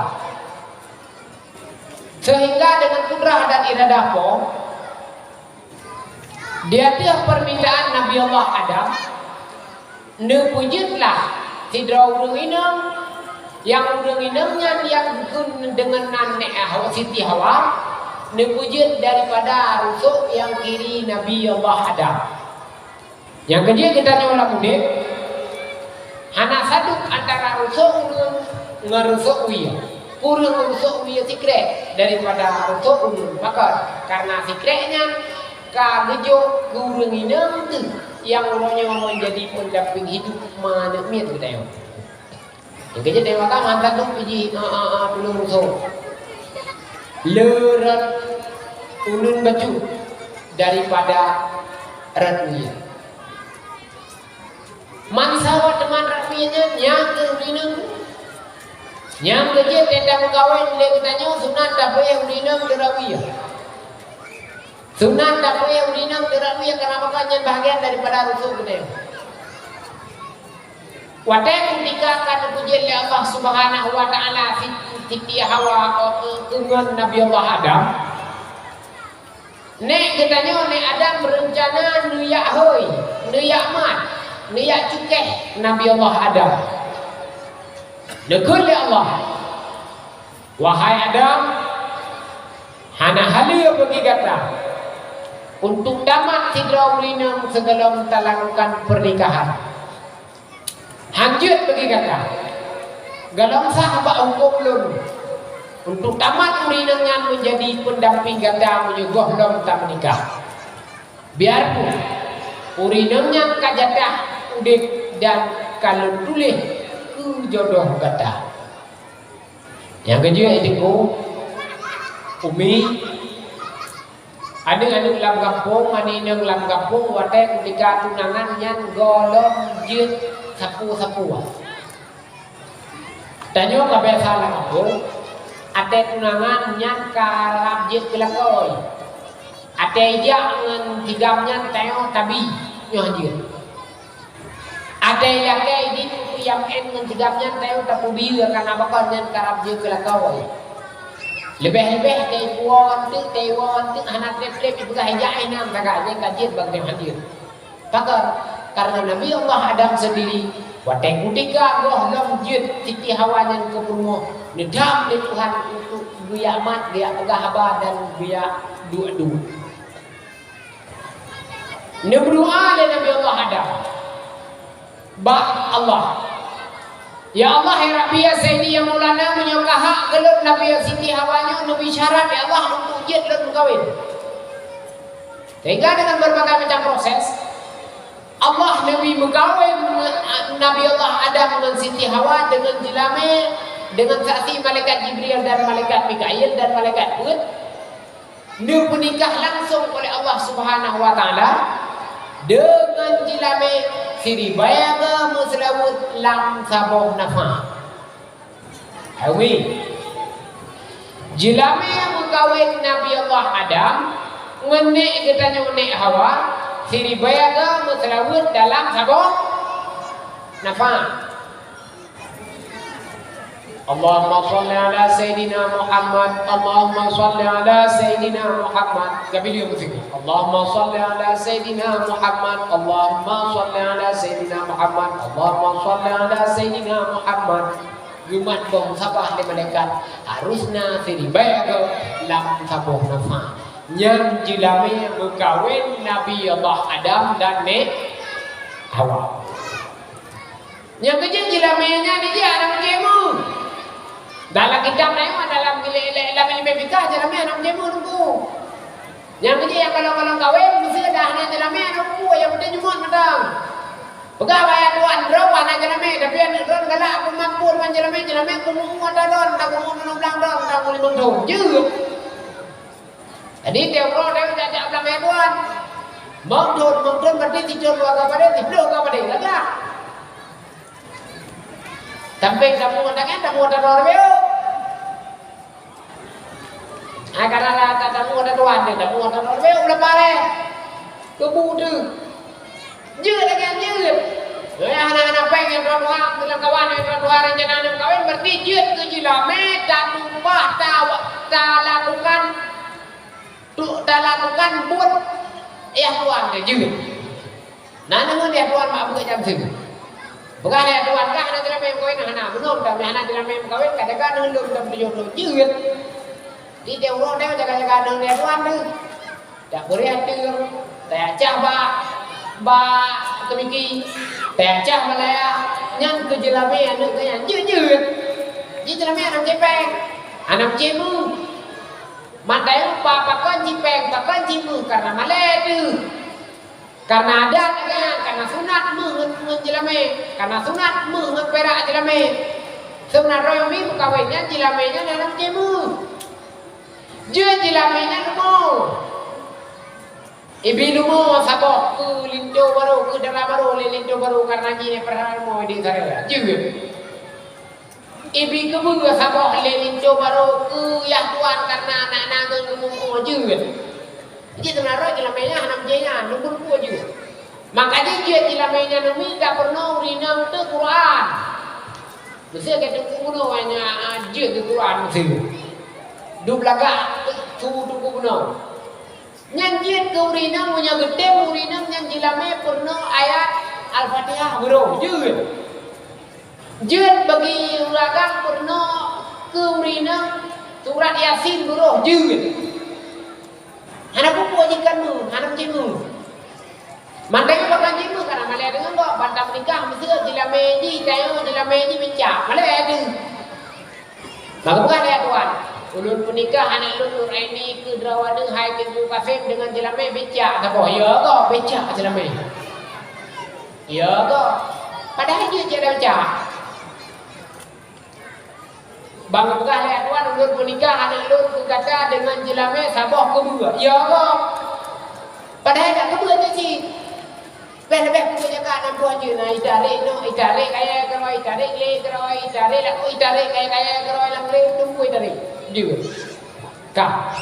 Sehingga dengan kudrah dan iradah Po, di ateueh permintaan Nabi Allah Adam, neupeujeuetlah sidroe ureuëng inong, nyang ureuëng inong nyan nyang geukheun deungon nan Nék Hawa, Siti Hawa, neupeujeuet daripada rusok nyang kiri Nabi Allah Adam. Nyang keujeuet geutanyoe lam udeb, hana saduek antara rusok ulôn ngon rusok wie. Kureueng rusok wie sikrek daripada rusok ulôn. Pakon? Karena sikrek nyan ka geujok keu ureuëng inong teuh nyang uroe nyoe menjadi pendamping hidup ma aneuk miet geutanyoe. Nyang keujeuet tanyoe makan mantong pih jih, a, a, a, pulung rusok. Le rot ulôn bacut daripada rot wie. Mansawa teuma rot wie nyan, nyang keu ureuëng inong. Nyang keujeuet teuh tameukawen lé geutanyoe sunat tapeuéh ureuëng inong keu rot wie. Sunat tapeuéh ureuëng inong keu rot wie, karena maka nyan bahagian daripada rusok geutanyoe. Watée keutika ka neupeujeuet lé Allah Subhanahu wa Ta'ala Siti, Siti Hawa, eh, keu ngon Nabi Allah Adam, nék geutanyoe, nék Adam, reuncana neuyak hôi, neuyak mat, neuyak cukéh Nabi Allah Adam. Neukheun lé Allah, "Wahai Adam, hana haleue bagi gata untuk tamat sidroe ureuëng inong sigohlom talakukan pernikahan. Han jeuet bagi gata. Gohlom sah bak huköm lôn untuk tamat ureuëng inong nyan menjadi pendamping gata meunyoe gohlom tameunikah. Biarpun ureuëng inong nyan ka jatah udeb dan ka lôn tuléh keu jodoh gata." Nyang keujeuet i teungku, umi, aneuëk-aneuëk lam gampông, aneuk inong lam gampông, watée keutika tunangan nyan gohlom jeuet sapeue-sapeue. Tanyoe ka biasa lam gampông, watée tunangan nyan karab jeuet keu lakoe. Watée jak ngon sigam nyan tanyoe tabi nyoe jeuet. Watée lakée idin peue nyang meu'én ngon sigam nyan, tanyoe tapeubiyeu kana bakon nyan karab jeuet keu lakoe. Leubeh-leubeh teuiwoe teuk, teuiwoe teuk hana treb-treb ipeugah ijak inong sagai, nyan ka jeuet bak teuh hadir. Pakon? Karena Nabi Allah Adam sendiri, watée keutika gohlom jeuet Siti Hawa nyan keu peurumoh, neudham lé Tuhan untuk geuyak mat, geuyak peugah haba dan geuyak duek-duek. Neubeudoa lé Nabi Allah Adam bak Allah, "Ya Allah, ya Rabbi, ya Sayyidi, ya Maulana, meunyoe ka hak keu lôn Nabi Siti Hawa nyoe neubi syarat, ya Allah, untuk jeuet lôn meukawen." Sehingga dengan berbagai macam proses, Allah neubi meukawen Nabi Allah Adam ngon Siti Hawa deungon jeulamé Deungon saksi malaikat Jibril dan malaikat Mikail dan malaikat peuet, neupeunikah langsong oleh Allah Subhanahu wa Taala deungon jeulamé siribèe goe meuseulaweuet lam saboh nafah. Awi, jeulamé meukawen Nabi Allah Adam ngon nék geutanyoe nék Hawa siribèe goe meuseulaweuet dalam saboh nafah. Allahumma shalli ala Sayyidina Muhammad, Allahumma shalli ala Sayyidina Muhammad. Gabil yum sikit. Allahumma shalli ala Sayyidina Muhammad, Allahumma shalli ala Sayyidina Muhammad, Allahumma shalli ala Sayyidina Muhammad. Geumat boh sabah lé malaikat, harusna siribèe goe lam saboh nafah. Nyan jeulamé meukawen Nabi Allah Adam dan Nék Hawa. Nyang keujeuet jeulamé nyan jih hana meucému. Dalam kitab na nyoe, dalam ilé-, ilé-, dalam ileumèe fikah jeulamé hana meucému teungku. Nyang keujeuet nyang kalon-kalon kawén, meusé dah hana jeulamé hana teungku, nyang peunteng jumôt mantong. Peugah bak ayah tuan, droe hana jeulamé, tapi aneuk droe galak, aku mampu deungon jeulamé, jeulamé kumuhu ata droe, entah kumuhu enam blah droe, entah kumuhu limong thon. Jeuet. Jadi, tiep uroe tanyoe jak-jak blang ayah tuan. Limong thon, limong thon berarti sithon dua ka padé, siploh ka padé, lagak. Sampai tamu tangan, tamu ata droe leubeh. Ai, kadang-kadang tamu ata tuan deh, tamu ata droe leubeh, ulah pareh. Keubu deuh. Jeuet lagèe nyan jeuet. Nyoe hana-hana péng nyang droe tuha, bilang kawan nyang droe tuha rencana aneuk kawén, berarti jeuet keu jeulamé tatumpah, ta-, talakukan, tu, talakukan buet yah tuan teuh jeuet. Na neungeun yah tuan mak buet jam sibu. Peugah lé yah tuan, "Kah hana jeulamé meukawen?" "Hana, meunoe, tapi hana jeulamé meukawen, ka jaga neungeun lôn, lôn tujoh lôn jeuet." Di tiep uroe tanyoe jaga-jaga aneuk lé tuan teuh. Tapeureuh ateueng, tayacah bak, bak teumiki, tayacah bak layah, nyan keu jeulamé aneuk geuh nyan jeuet-jeuet. Jih jeulamé hana meucépéng, hana meucému. Mantong pa-, pakon cipéng, pakon cimu, karena malèe teuh. Karena adat lagèe nyan, karena sunat méuh ngon, ngon jeulamé, karena sunat méuh ngon pirak jeulamé. Seubeuna droe mi meukawen nyan, jeulamé nyan hana meucému. Jeuet jeulamé nyan leumo. Ibi leumo saboh keu linto barô, keu dara barô lé linto barô, karena jih peuhara leumo di sana. Jeuet. Ibi keubeue saboh lé linto barô keu yah tuan, karena aneuk na ngon geumumu. Jeuet. Jih seubeuna droe jeulamé nyan hana meucému, leumo-leumo jeuet. Maka jih jeuet jeulamé nyan umi ka peurunoe ureueng inong teuh Quran. Meusé ka teungku bunoe nyan, ah, jeuet keu Quran meusé. Dub lagak su teungku bunoe. Nyan jeuet keu ureueng inong, meunyoe geutem ureueng inong nyan jeulamé peurunoe ayat Al-Fatihah beurôh, jeuet. Jeuet bagi ureueng agam peurunoe keu ureueng inong surat Yasin beurôh, jeuet. Hana peue-peue jih kan mu, hana meucému. Mantong nyoe bahkan jih mu, karena malèe deungon gob, ban tameunikah meusé jeulamé jih, tanyoe jeulamé jih bicak. Malèe teuh. Maka peugah lé tuan, "Ulôn peunikah aneuk lôn Nur Aini keu droe waneuk hai Teungku Kasim deungon jeulamé bicak saboh." Ya gob, bicak jeulamé. Ya gob. Padahai jeuet-jeuet bicak. Ban geupeugah lé tuan, "Ulôn peunikah aneuk lôn keu gata deungon jeulamé saboh keubeue." Ya gob. Padahai ka keubeue nyan cit. Bèk leubeh keubeue nyan ka nam boh jeuet, na itarek nyoe, itarek kayèe keudroe, itarek lé keudroe, itarek lakoe, itarek kayèe-kayèe keudroe, lam lé teungku itarek. Jeuet. Ka.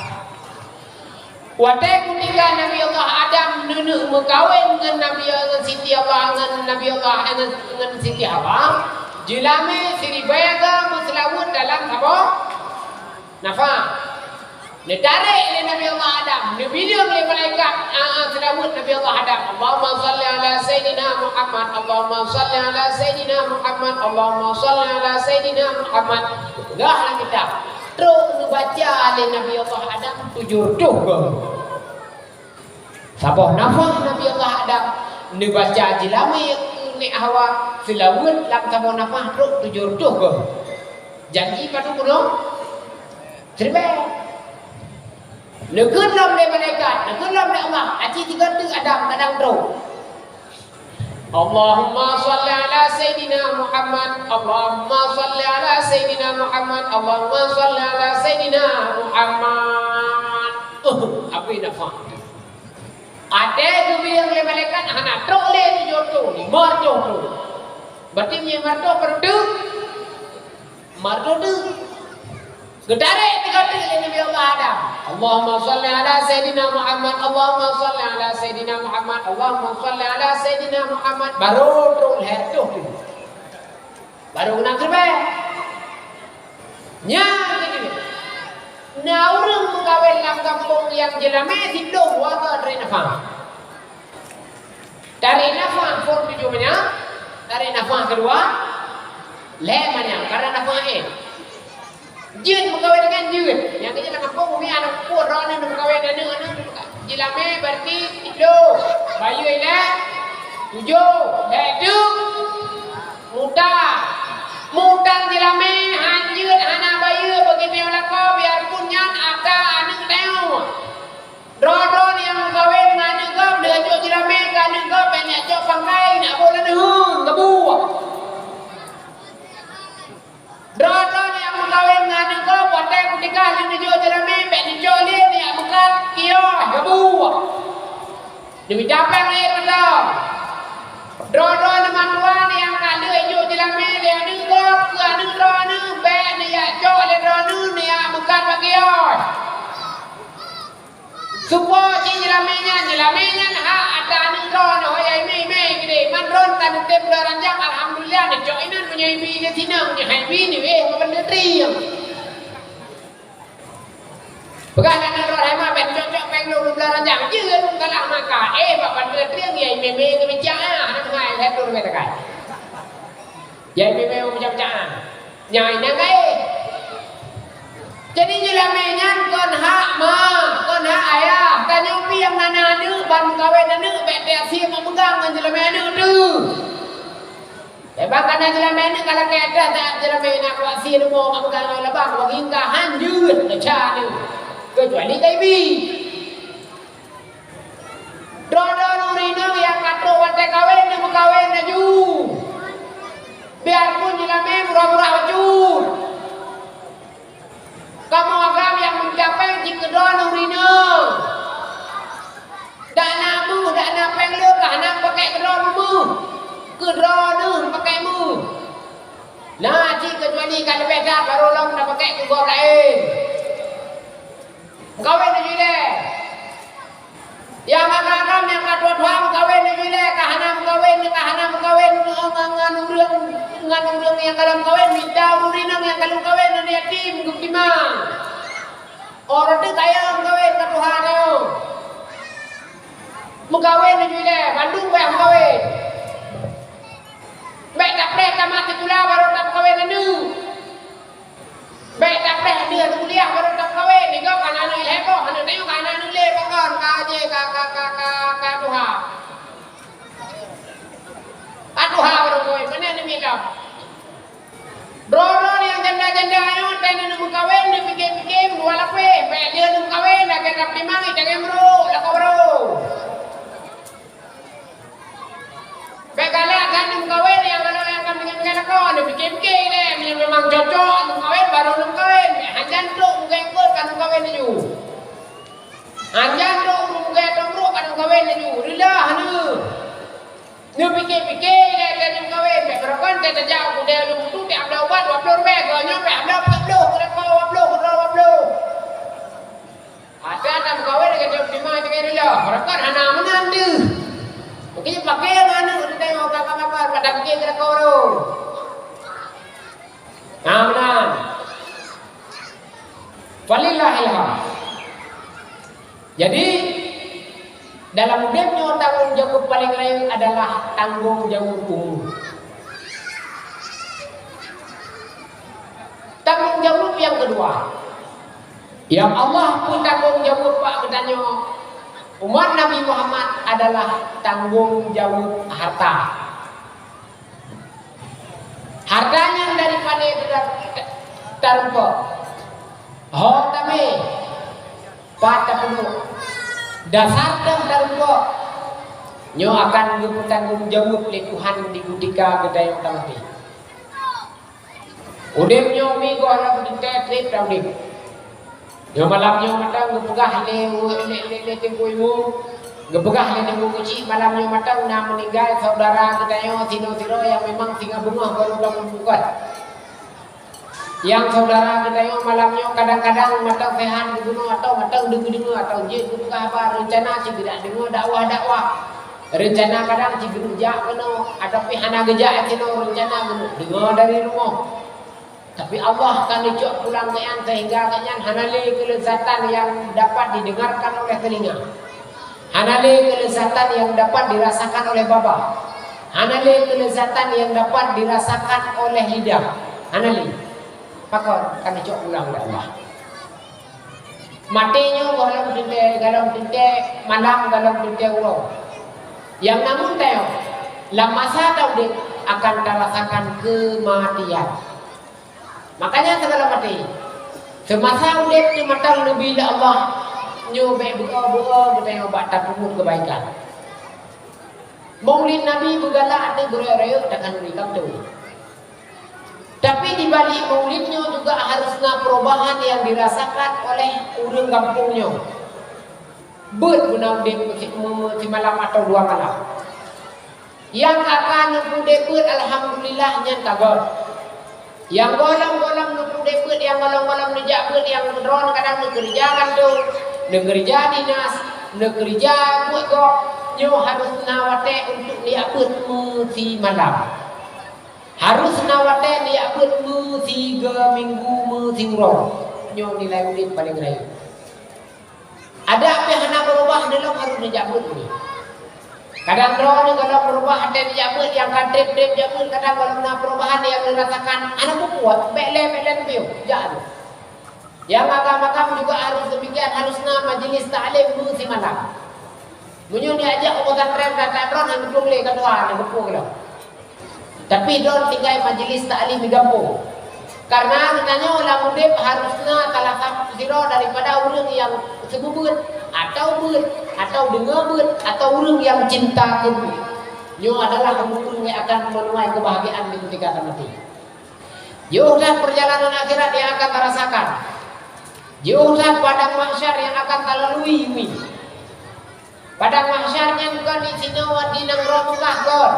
Watèe keutika Nabi Allah Adam neuneuk meukawen ngon Nabi, ngon Siti Allah, ngon Nabi Allah, ngon, ngon Siti Hawa, jeulamé siribèe goe meuseulaweuet dalam saboh nafah. Neutarek lé Nabi Allah Adam, neubileung lé malaikat, a, a, seulaweuet Nabi Allah Adam. Allahumma shalli ala Sayyidina Muhammad, Allahumma shalli ala Sayyidina Muhammad, Allahumma shalli ala Sayyidina Muhammad. Peugah lam kitab. Trok neubaca lé Nabi Allah Adam tujoh reutôh goe. Saboh nafah Nabi Allah Adam neubaca jeulamé keu Nék Hawa seulaweuet lam saboh nafah trok tujoh reutôh goe. Janji padub bunoe? Siribèe. Neukheun lom lé malaikat, neukheun lom lé Allah, aci sigoe teuk Adam kadang trok. Allahumma shalli ala Sayyidina Muhammad. Allahumma shalli ala Sayyidina Muhammad. Allahumma shalli ala Sayyidina Muhammad. Uh, habéh nafah. Até geubilang lé malaikat hana trok lé tujoh trok, limong trok. Berarti meunyoe limong trok, berarti Mardudi. Geutarek tiga kali lé Nabi Allah Adam. Allahumma shalli ala Sayyidina Muhammad, Allahumma shalli ala Sayyidina Muhammad, Allahumma shalli ala Sayyidina Muhammad. Baru trok lhèe tuh tu. Baru na keureubeuen. Nyan keudua. Na ureueng meukawen lam gampông nyang jeulamé siplôh dua ka tarek nafah. Tarek nafah phôn tujoh manyam, tarek nafah keudua lhèe manyam, karena nafah éh. Jeuet meukawen ngon jeuet. Nyang keuh lam gampông umi aneuk pun droeneuh meukawen aneuk-aneuk jeulamé berarti siplôh, bayeue lhèe tujoh, lhèe teuk muta. Muta jeulamé han jeuet hana bayeue begitu lakoe biarpun nyan ata aneuk teuh. Droe-droe nyang meukawen ngon aneuk gob, lheueh jok jeulamé keu aneuk gob, bèk neujok pangkai, neubôh lam deuheun, geubuet. Droe-droe nyang meukawen ngon aneuk gob, watèe kutika lheueh neujok jeulamé, bèk neujok lé, neujak meukat kios, geubuet. Neumita péng lé mantong. Droe-droe nyang mandua nyang ka lheueh jok jeulamé lé aneuk gob, keu aneuk droeneuh, bèk neujak cok lé droeneuh, neujak meukat bak kios. Supo cit jeulamé nyan, jeulamé nyan hak ata aneuk droeneuh ho yai mé-mé geude. Man droeneuh ka neutem blah ranjang, alhamdulillah, neucok inan meunyoe ibi lé sinang, nyoe hai bi neuéh ngon ban trieng. Peugah lé aneuk droeneuh hai ma, bèk neucok-cok péng lôn blah ranjang, jeuet lôn kalah maka. Eh, bak ban trieng yai mé-mé geubicak ah, hana teungai lhèe lôn mé takai. Yai mé-mé meubicak-bicak ah. Nyan nyang gaéh. Jadi jeulamé nyan kon hak ma, kon hak ayah. Tanyoe pih nyang na aneuk ban meukawen aneuk bèk teuasie meumeugang ngon jeulamé aneuk teuh. Bèk bang kana jeulamé aneuk ka lakèe that, that jeulamé na kuasie leumo meumeugang ngon labang, wah gingka han jeuet neuca aneuk. Keucuali ka ibi. Droeneuh ureueng inong nyang ka trok watèe kawen, neumeukawen laju. Biarpun jeulamé murah-murah bacut. Kamoe agam nyang meucapèe jih keu droeneuh ureueng inong. Dak na meuh, dak na péng lôn, ka hana pakèk keu droeneuh meuh. Keu droeneuh pakèk meuh. Na cit keucuali ka leubeh that, barô lom tapakèk keu gob laén. Meukawen laju ilèe. Nyang agam-agam nyang ka tuha-tuha meukawen laju ilèe, ka hana meukawen, ka hana meukawen ngon, ngon, ngon ureueng, ngon ureueng nyang ka lheueh meukawen, mita ureueng inong nyang ka lheueh meukawen, aneuk yatim, geupeutimang. Oh, rot teuk kaya meukawen ka tuha nyoe. Meukawen laju ilèe, bandum bèk meukawen. Bèk tapreh tamat sikula barô tameukawen aneuk. Bèk tapreh lheueh kuliah barô tameukawen, nyoe ka na aneuk lhèe boh, aneuk tanyoe ka na aneuk lé, pakon ka jih ka, ka, ka, ka, ka tuha. Ka tuha barô kawén, meunan neumita. Droeneuh nyang janda-janda nyoe, watèe neumeukawen, neupike-pike dua lapéh, bèk lheueh neumeukawen, lagèe tapeutimang, itagèe meurok, lakoe barô. Bèk galak that neumeukawen nyang ka lheueh ka tinggai-tinggai lakoe, neupike-pike ilèe, meunyoe memang cocok neumeukawen, barô neumeukawen. Bèk hanjan trok mugèe eungkôt ka neumeukawen laju. Hanjan trok mugèe trok brôk ka neumeukawen laju. Reulah neuh. Neupike-pike ilèe that neumeukawen, bèk barokon that tajak u keudè lôn tu, tiep bloe ubat dua ploh ribèe, geuh nyoe peuet bloe, peuet bloe, dua ploh, dua ploh. Até na meukawen lagèe jeuet teuma tinggai rila. Barokon hana meunan deuh. Mungkin paké ngon aneuk teuntèe ngon kakak-kakak, pada pike keu lakoe barô. Nah, meunan. Falillahil hamd. Jadi, dalam udép nyoe tanggông jaweueb paleng rayeuk adalah tanggông jaweueb umu. Tanggông jaweueb nyang keudua, nyang Allah peutanggông jaweueb bak geutanyoe, umat Nabi Muhammad, adalah tanggông jaweueb harta. Harta nyan dari pané ta-, tarumpok. Ho tamé, pat tapeuduek. Dasar teuh tarumpok. Nyoe akan geupeutanggong jaweueb lé Tuhan di kutika geutanyoe tamaté. Udeb nyoe mi goh lom teuntée treb taudeb. Nyoe malam nyoe mantong geupeugah lé, lé, lé, lé Teungku Imum, geupeugah lé Teungku Keuchik malam nyoe mantong na meuninggai saudara geutanyoe sinoe sidroe nyang memang singoh beungoh barô tamong bukon. Nyang saudara geutanyoe malam nyoe kadang-kadang mantong sehat geubunoe atau mantong deungoe-deungoe atau jeuet geupeugah haba reuncana cit geudak deungoe dakwah-dakwah. Reuncana kadang cit geuneuk jak keunoe, tapi hana geujak keunoe reuncana geuneuk deungoe dari rumoh. Tapi Allah ka neucok pulang gobnyan sehingga gobnyan hana lé keuleuzatan nyang dapat didengarkan oleh telinga. Hana lé keuleuzatan nyang dapat dirasakan oleh babah. Hana lé keuleuzatan nyang dapat dirasakan oleh lidah. Hana lé. Pakon ka neucok pulang lé Allah. Maté nyoe goh lom teuntée, goh lom teuntée malam, goh lom teuntée uroe. Nyang namun tanyoe, lam masa taudeb akan tarasakan keumatian. Makanya sigala maté, seumasa udeb teumatang neubi lé Allah, nyoe bék beu-o-beu-o geutanyoe bak tapeubuet keubaikan. Maulid Nabi beugalak ateueh beuraya-raya takhanuri kamoe. Tapi di balik maulid nyoe juga harus na perubahan nyang dirasakan oleh ureuëng gampông nyoe. Beuet beuna udeb meusi-, me-, simalam atau dua malam. Nyang ka-ka neupeudeh beuet, alhamdulillah, nyan ka göt. Nyang gohlom-gohlom neupeudeh beuet, nyang gohlom-gohlom neujak beuet, nyang droeneuh kadang neukeureuja kantô, neukeureuja dinas, neukeureuja buet gob, nyoe harôh na watée untuk neujak beuet meusimalam. Harôh na watée neujak beuet meusigoe minggu, meusiuroe. Nyoe nilai udeb paleng rayeuk. Adak pih hana beurubah, neulom harôh neujak beuet uroe nyoe. Kadang droeneuh gohlom beurubah até neujak beuet, nyang ka treb-treb jak beuet, kadang gohlom na peurubahan nyang neurasakan, hana peue-peue, bék lé, bék lé neupiôh, jak lé. Nyang makam-makam juga harôh demikian, harôh na majeulis taklim meusimalam. Meunyoe neujak u pesantren, that-that droeneuh hana geupeue lé, ka tuha, hana geupeue lom. Tapi droeneuh tinggai majeulis taklim di gampông. Karena geutanyoe lam udeb harôh na salah satu sidroe daripada ureuëng nyang seumeubeuet, atau beuet, atau deungoe beuet, atau ureuëng nyang cinta keu beuet. Nyoe adalah ureuëng nyang akan meunuai keubahgiaan di kutika tamaté. Jiôh that peurjalanan akhirat nyang akan tarasakan. Jiôh that padang mahsyar nyang akan talalui umi. Padang mahsyar nyan kon disinoe di nanggroe Meukah kon.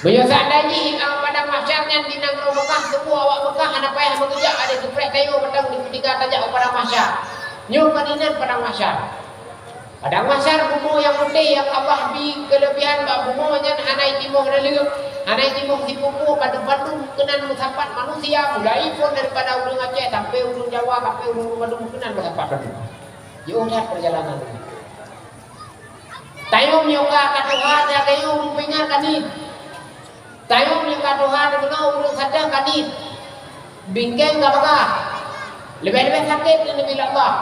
Meunyoe seandai jih, a, padang mahsyar nyan di nanggroe Meukah, teupeu awak Meukah hana payah meugeujak, adak geupreh kayô mantong di kutika tajak u padang mahsyar. Nyoe kon inan padang mahsyar. Padang mahsyar bumoe nyang putéh nyang Allah bi keuleubihan bak bumoe nyan hana jitimoh naleueng, hana jitimoh sipupu, bandum-bandum keunan meusapat manusia, mulai phon daripada ureuëng Aceh sampai ureuëng Jawa, sampai ureuëng Bandung keunan meusapat bandum. Jiôh that peurjalanan. Tanyoe meunyoe ka, ka tuha, tanyoe ureuëng pingan ka niet. Tanyoe meunyoe ka tuha, deungoe ureuëng satéh ka niet. Bingkeng ka bagah. Leubeh-leubeh sakét keu Nabi Allah.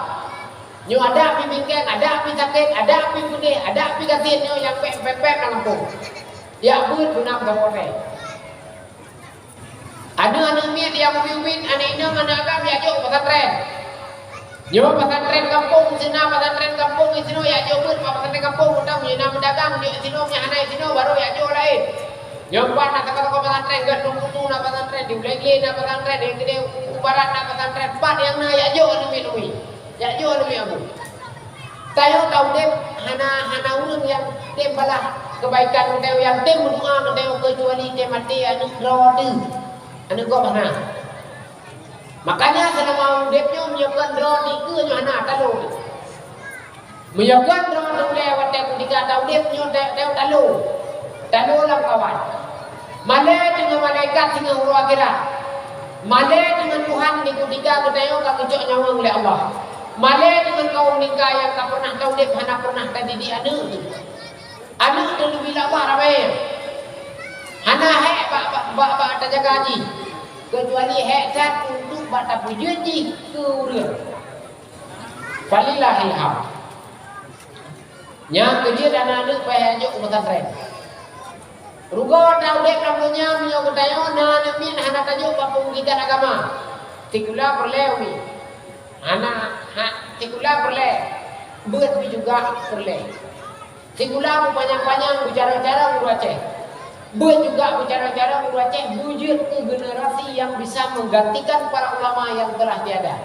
Nyoe adak pih bingkeng, adak pih sakét, adak pih peudeh, adak pih gasien nyoe nyang pék-pék lam gampông. Jak beuet beuna meusaboh watée. Aneuëk-aneuëk miet nyang ubit-ubit, aneuëk inong, aneuëk agam jak jok pesantren. Nyoe pesantren gampông, sinan pesantren gampông, sinoe jak jok beuet bak pesantren gampông, mantong meunyoe na meudagang jok sinoe, meunyoe hana sinoe, barô jak jok laén. Nyoe pat na sakoe-sakoe pesantren, gét Lôn Kutu na pesantren, di Ulée Glé na pesantren, di Keudée u Barat na pesantren, pat nyang na jak jok aneuëk miet umi. Jak jok aneuëk miet umi. Tanyoe taudeb hana, hana ureuëng nyang tem balaih keubaikan keu tanyoe, nyang tem meudoa keu tanyoe, keucuali tem maté aneuëk droe teuh. Aneuëk gob hana. Makanya seulama udeb nyoe meunyoe kon droe dikeue nyoe hana talo. Meunyoe kon droe teuh ulée watée kutika taudeb nyoe ta-, ta-, talo. Talo lam kawan. Malée deungon malaikat singoh uroe akhirat. Malée deungon Tuhan di kutika geutanyoe ka geucok nyawöng lé Allah. Malée deungon kawöm lingka nyang ka peureunah taudeb hana peureunah tadidik aneuëk. Aneuëk teuh leubeh lam bah ramé. Hana hék bak, bak, bak, bak tajaga jih, keucuali hék that untuk bak tapeujeuet jih keu ureuëng. Falillahil hamd. Nyang keujeuet aneuëk-aneuëk payah jak jok u pesantren. Rugoe taudeb lam donya meunyoe geutanyoe na aneuëk miet hana tajok bak peundidikan agama. Sikula peureulée umi. Hana, ha, sikula peureulée. Beuet pih juga peureulée. Sikula beupanyang-panyang, beucarông-carông ureueng Aceh. Beuet juga beucarông-carông ureueng Aceh beujeuet keu generasi nyang bisa menggantikan para ulama nyang telah tiada.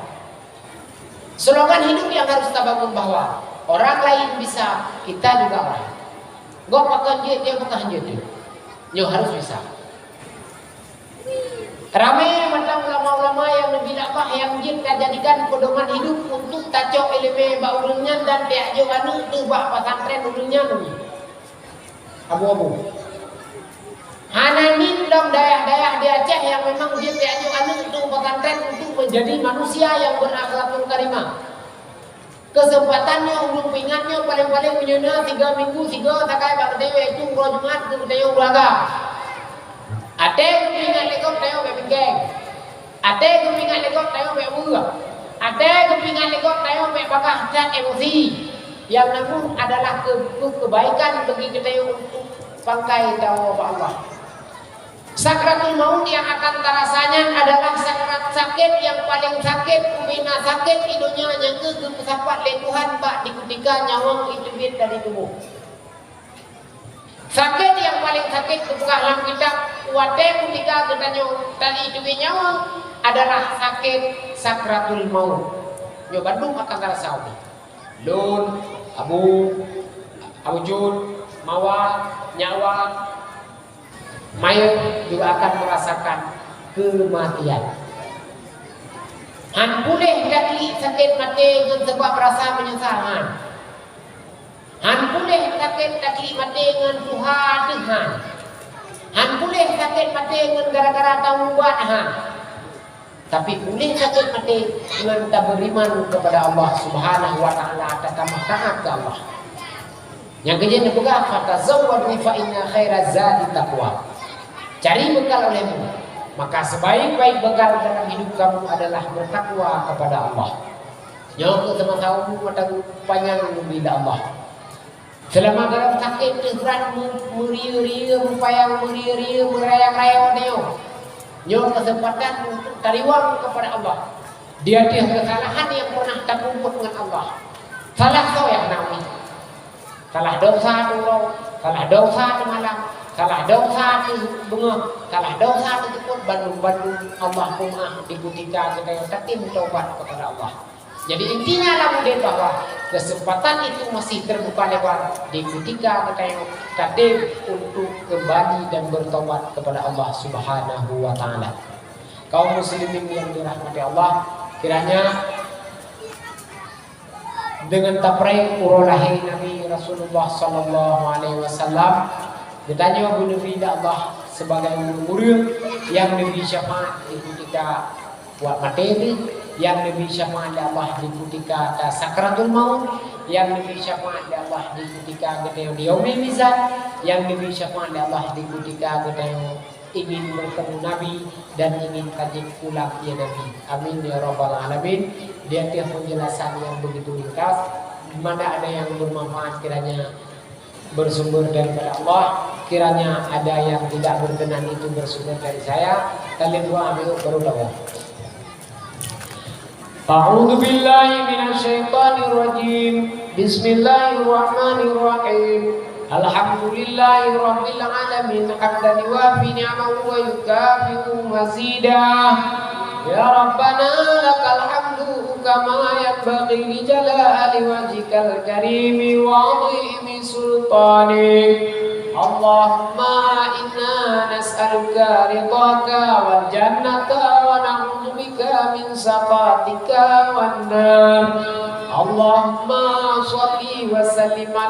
Slogan hidup nyang harus tabangun bahwa orang lain bisa, kita juga orang. Gob pakon jeuet, nyoe pakon jeuet. Nyoe harus bisa. Ramé mantong ulama-ulama nyang neubi dakwah nyang jeuet tajadikan pedoman hidup untuk tacok ileumé bak ureueng nyan dan tajok aneuk teuh bak pesantren ureueng nyan. Abu-abu. Hana miet lom dayah-dayah di Aceh nyang memang jeuet tajok aneuk teuh pesantren untuk menjadi manusia yang berakhlakul karimah. Keuseumpatan nyoe ulôn peuingat nyoe paleng-paleng meunyoe na siga minggu siga sagai bak geutanyoe, yaitu uroe Jumat keu geutanyoe keuluwarga. Até geupeuingat lé gob tanyoe bék bingkeng. Até geupeuingat lé gob tanyoe bék weueh. Até geupeuingat lé gob tanyoe bék bagaih that emosi. Nyang namun adalah keu-, keu-, keubaikan bagi geutanyoe untuk pangkai tawoe bak Allah. Sakratul maut nyang akan tarasa nyan adalah sakrat sakét nyang paleng sakét, ubena sakét di donya nyang geupeusapat lé Tuhan bak di kutika nyawöng jiteubiet dari tuboh. Sakét nyang paleng sakét geupeugah lam kitab, watée kutika geutanyoe tajiteubiet nyawöng adalah sakét sakratul maut. Nyoe bandum akan tarasa ubé. Lôn, Abu, Abu Jud, Mawa, Nyawa, Mayét juga akan merasakan kematian. Han puléh taklik sakét maté ngon sabab rasa meunyeusal, han. Han puléh sakét taklik maté ngon tuha ateueh, han. Han puléh sakét maté ngon gara-gara taubat, han. Tapi puléh sakét maté ngon tabeuriman kepada Allah Subhanahu wa Ta'ala, tatamah taat keu Allah. Nyang keujeuet neupeugah, "Fatazawwadu fa inna khairaz zadi taqwa." Cari bekal olehmu, maka sebaik-baik bekal dalam hidup kamu adalah bertakwa kepada Allah. Nyoe keuh seumasa umu mata panyang neubi lé Allah. Seulama dalam sakét teuh brat, meu-, meurie-rie, meupayang meurie-rie, meurayang-rayang nyoe. Nyoe keuseumpatan untuk tariwang kepada Allah. Di ateueh keusalahan nyang pernah tapeubuet ngon Allah. Salah soe nyang na uji? Salah desya teuh uroe, salah desya teuh malam, salah desya teuh beungoh, salah desya teuh seupôt, bandum-bandum Allah peumeu'ah di kutika geutanyoe tatem taubat kepada Allah. Jadi intinya lam udeb bahwa kesempatan itu masih terbuka lebar di kutika geutanyoe tatem untuk kembali dan bertobat kepada Allah Subhanahu wa Ta'ala. Kaum muslimin yang dirahmati Allah, kiranya dengan tapreh uroe lahé Nabi Rasulullah sallallahu alaihi wasallam, geutanyoe geuneubi lé Allah sibagai ureueng-ureueng nyang neubi syafaat di kutika buet maté teuh, nyang neubi syafaat lé Allah di kutika ka sakratul maut, nyang neubi syafaat lé Allah di kutika geutanyoe di yaumil mizan, nyang neubi syafaat lé Allah di kutika geutanyoe ingin bertemu Nabi dan ingin tajak pulang ia Nabi. Amin ya rabbal alamin. Di ateueh penjelasan yang begitu ringkas, mana ada yang bermanfaat kiranya bersumber daripada Allah, kiranya ada yang tidak berkenan itu bersumber dari saya. Kalian dua ambil baru tahu. أعوذ بالله من الشيطان الرجيم. بسم الله الرحمن الرحيم. الحمد لله رب العالمين، حمدا يوافي نعمه ويكافئ مزيده. يا ربنا لك الحمد كما ينبغي لجلال وجهك الكريم وعظيم سلطانك. اللهم إنا نسألك رضاك والجنة ونعوذ بك من سخطك والنار. اللهم صل وسلم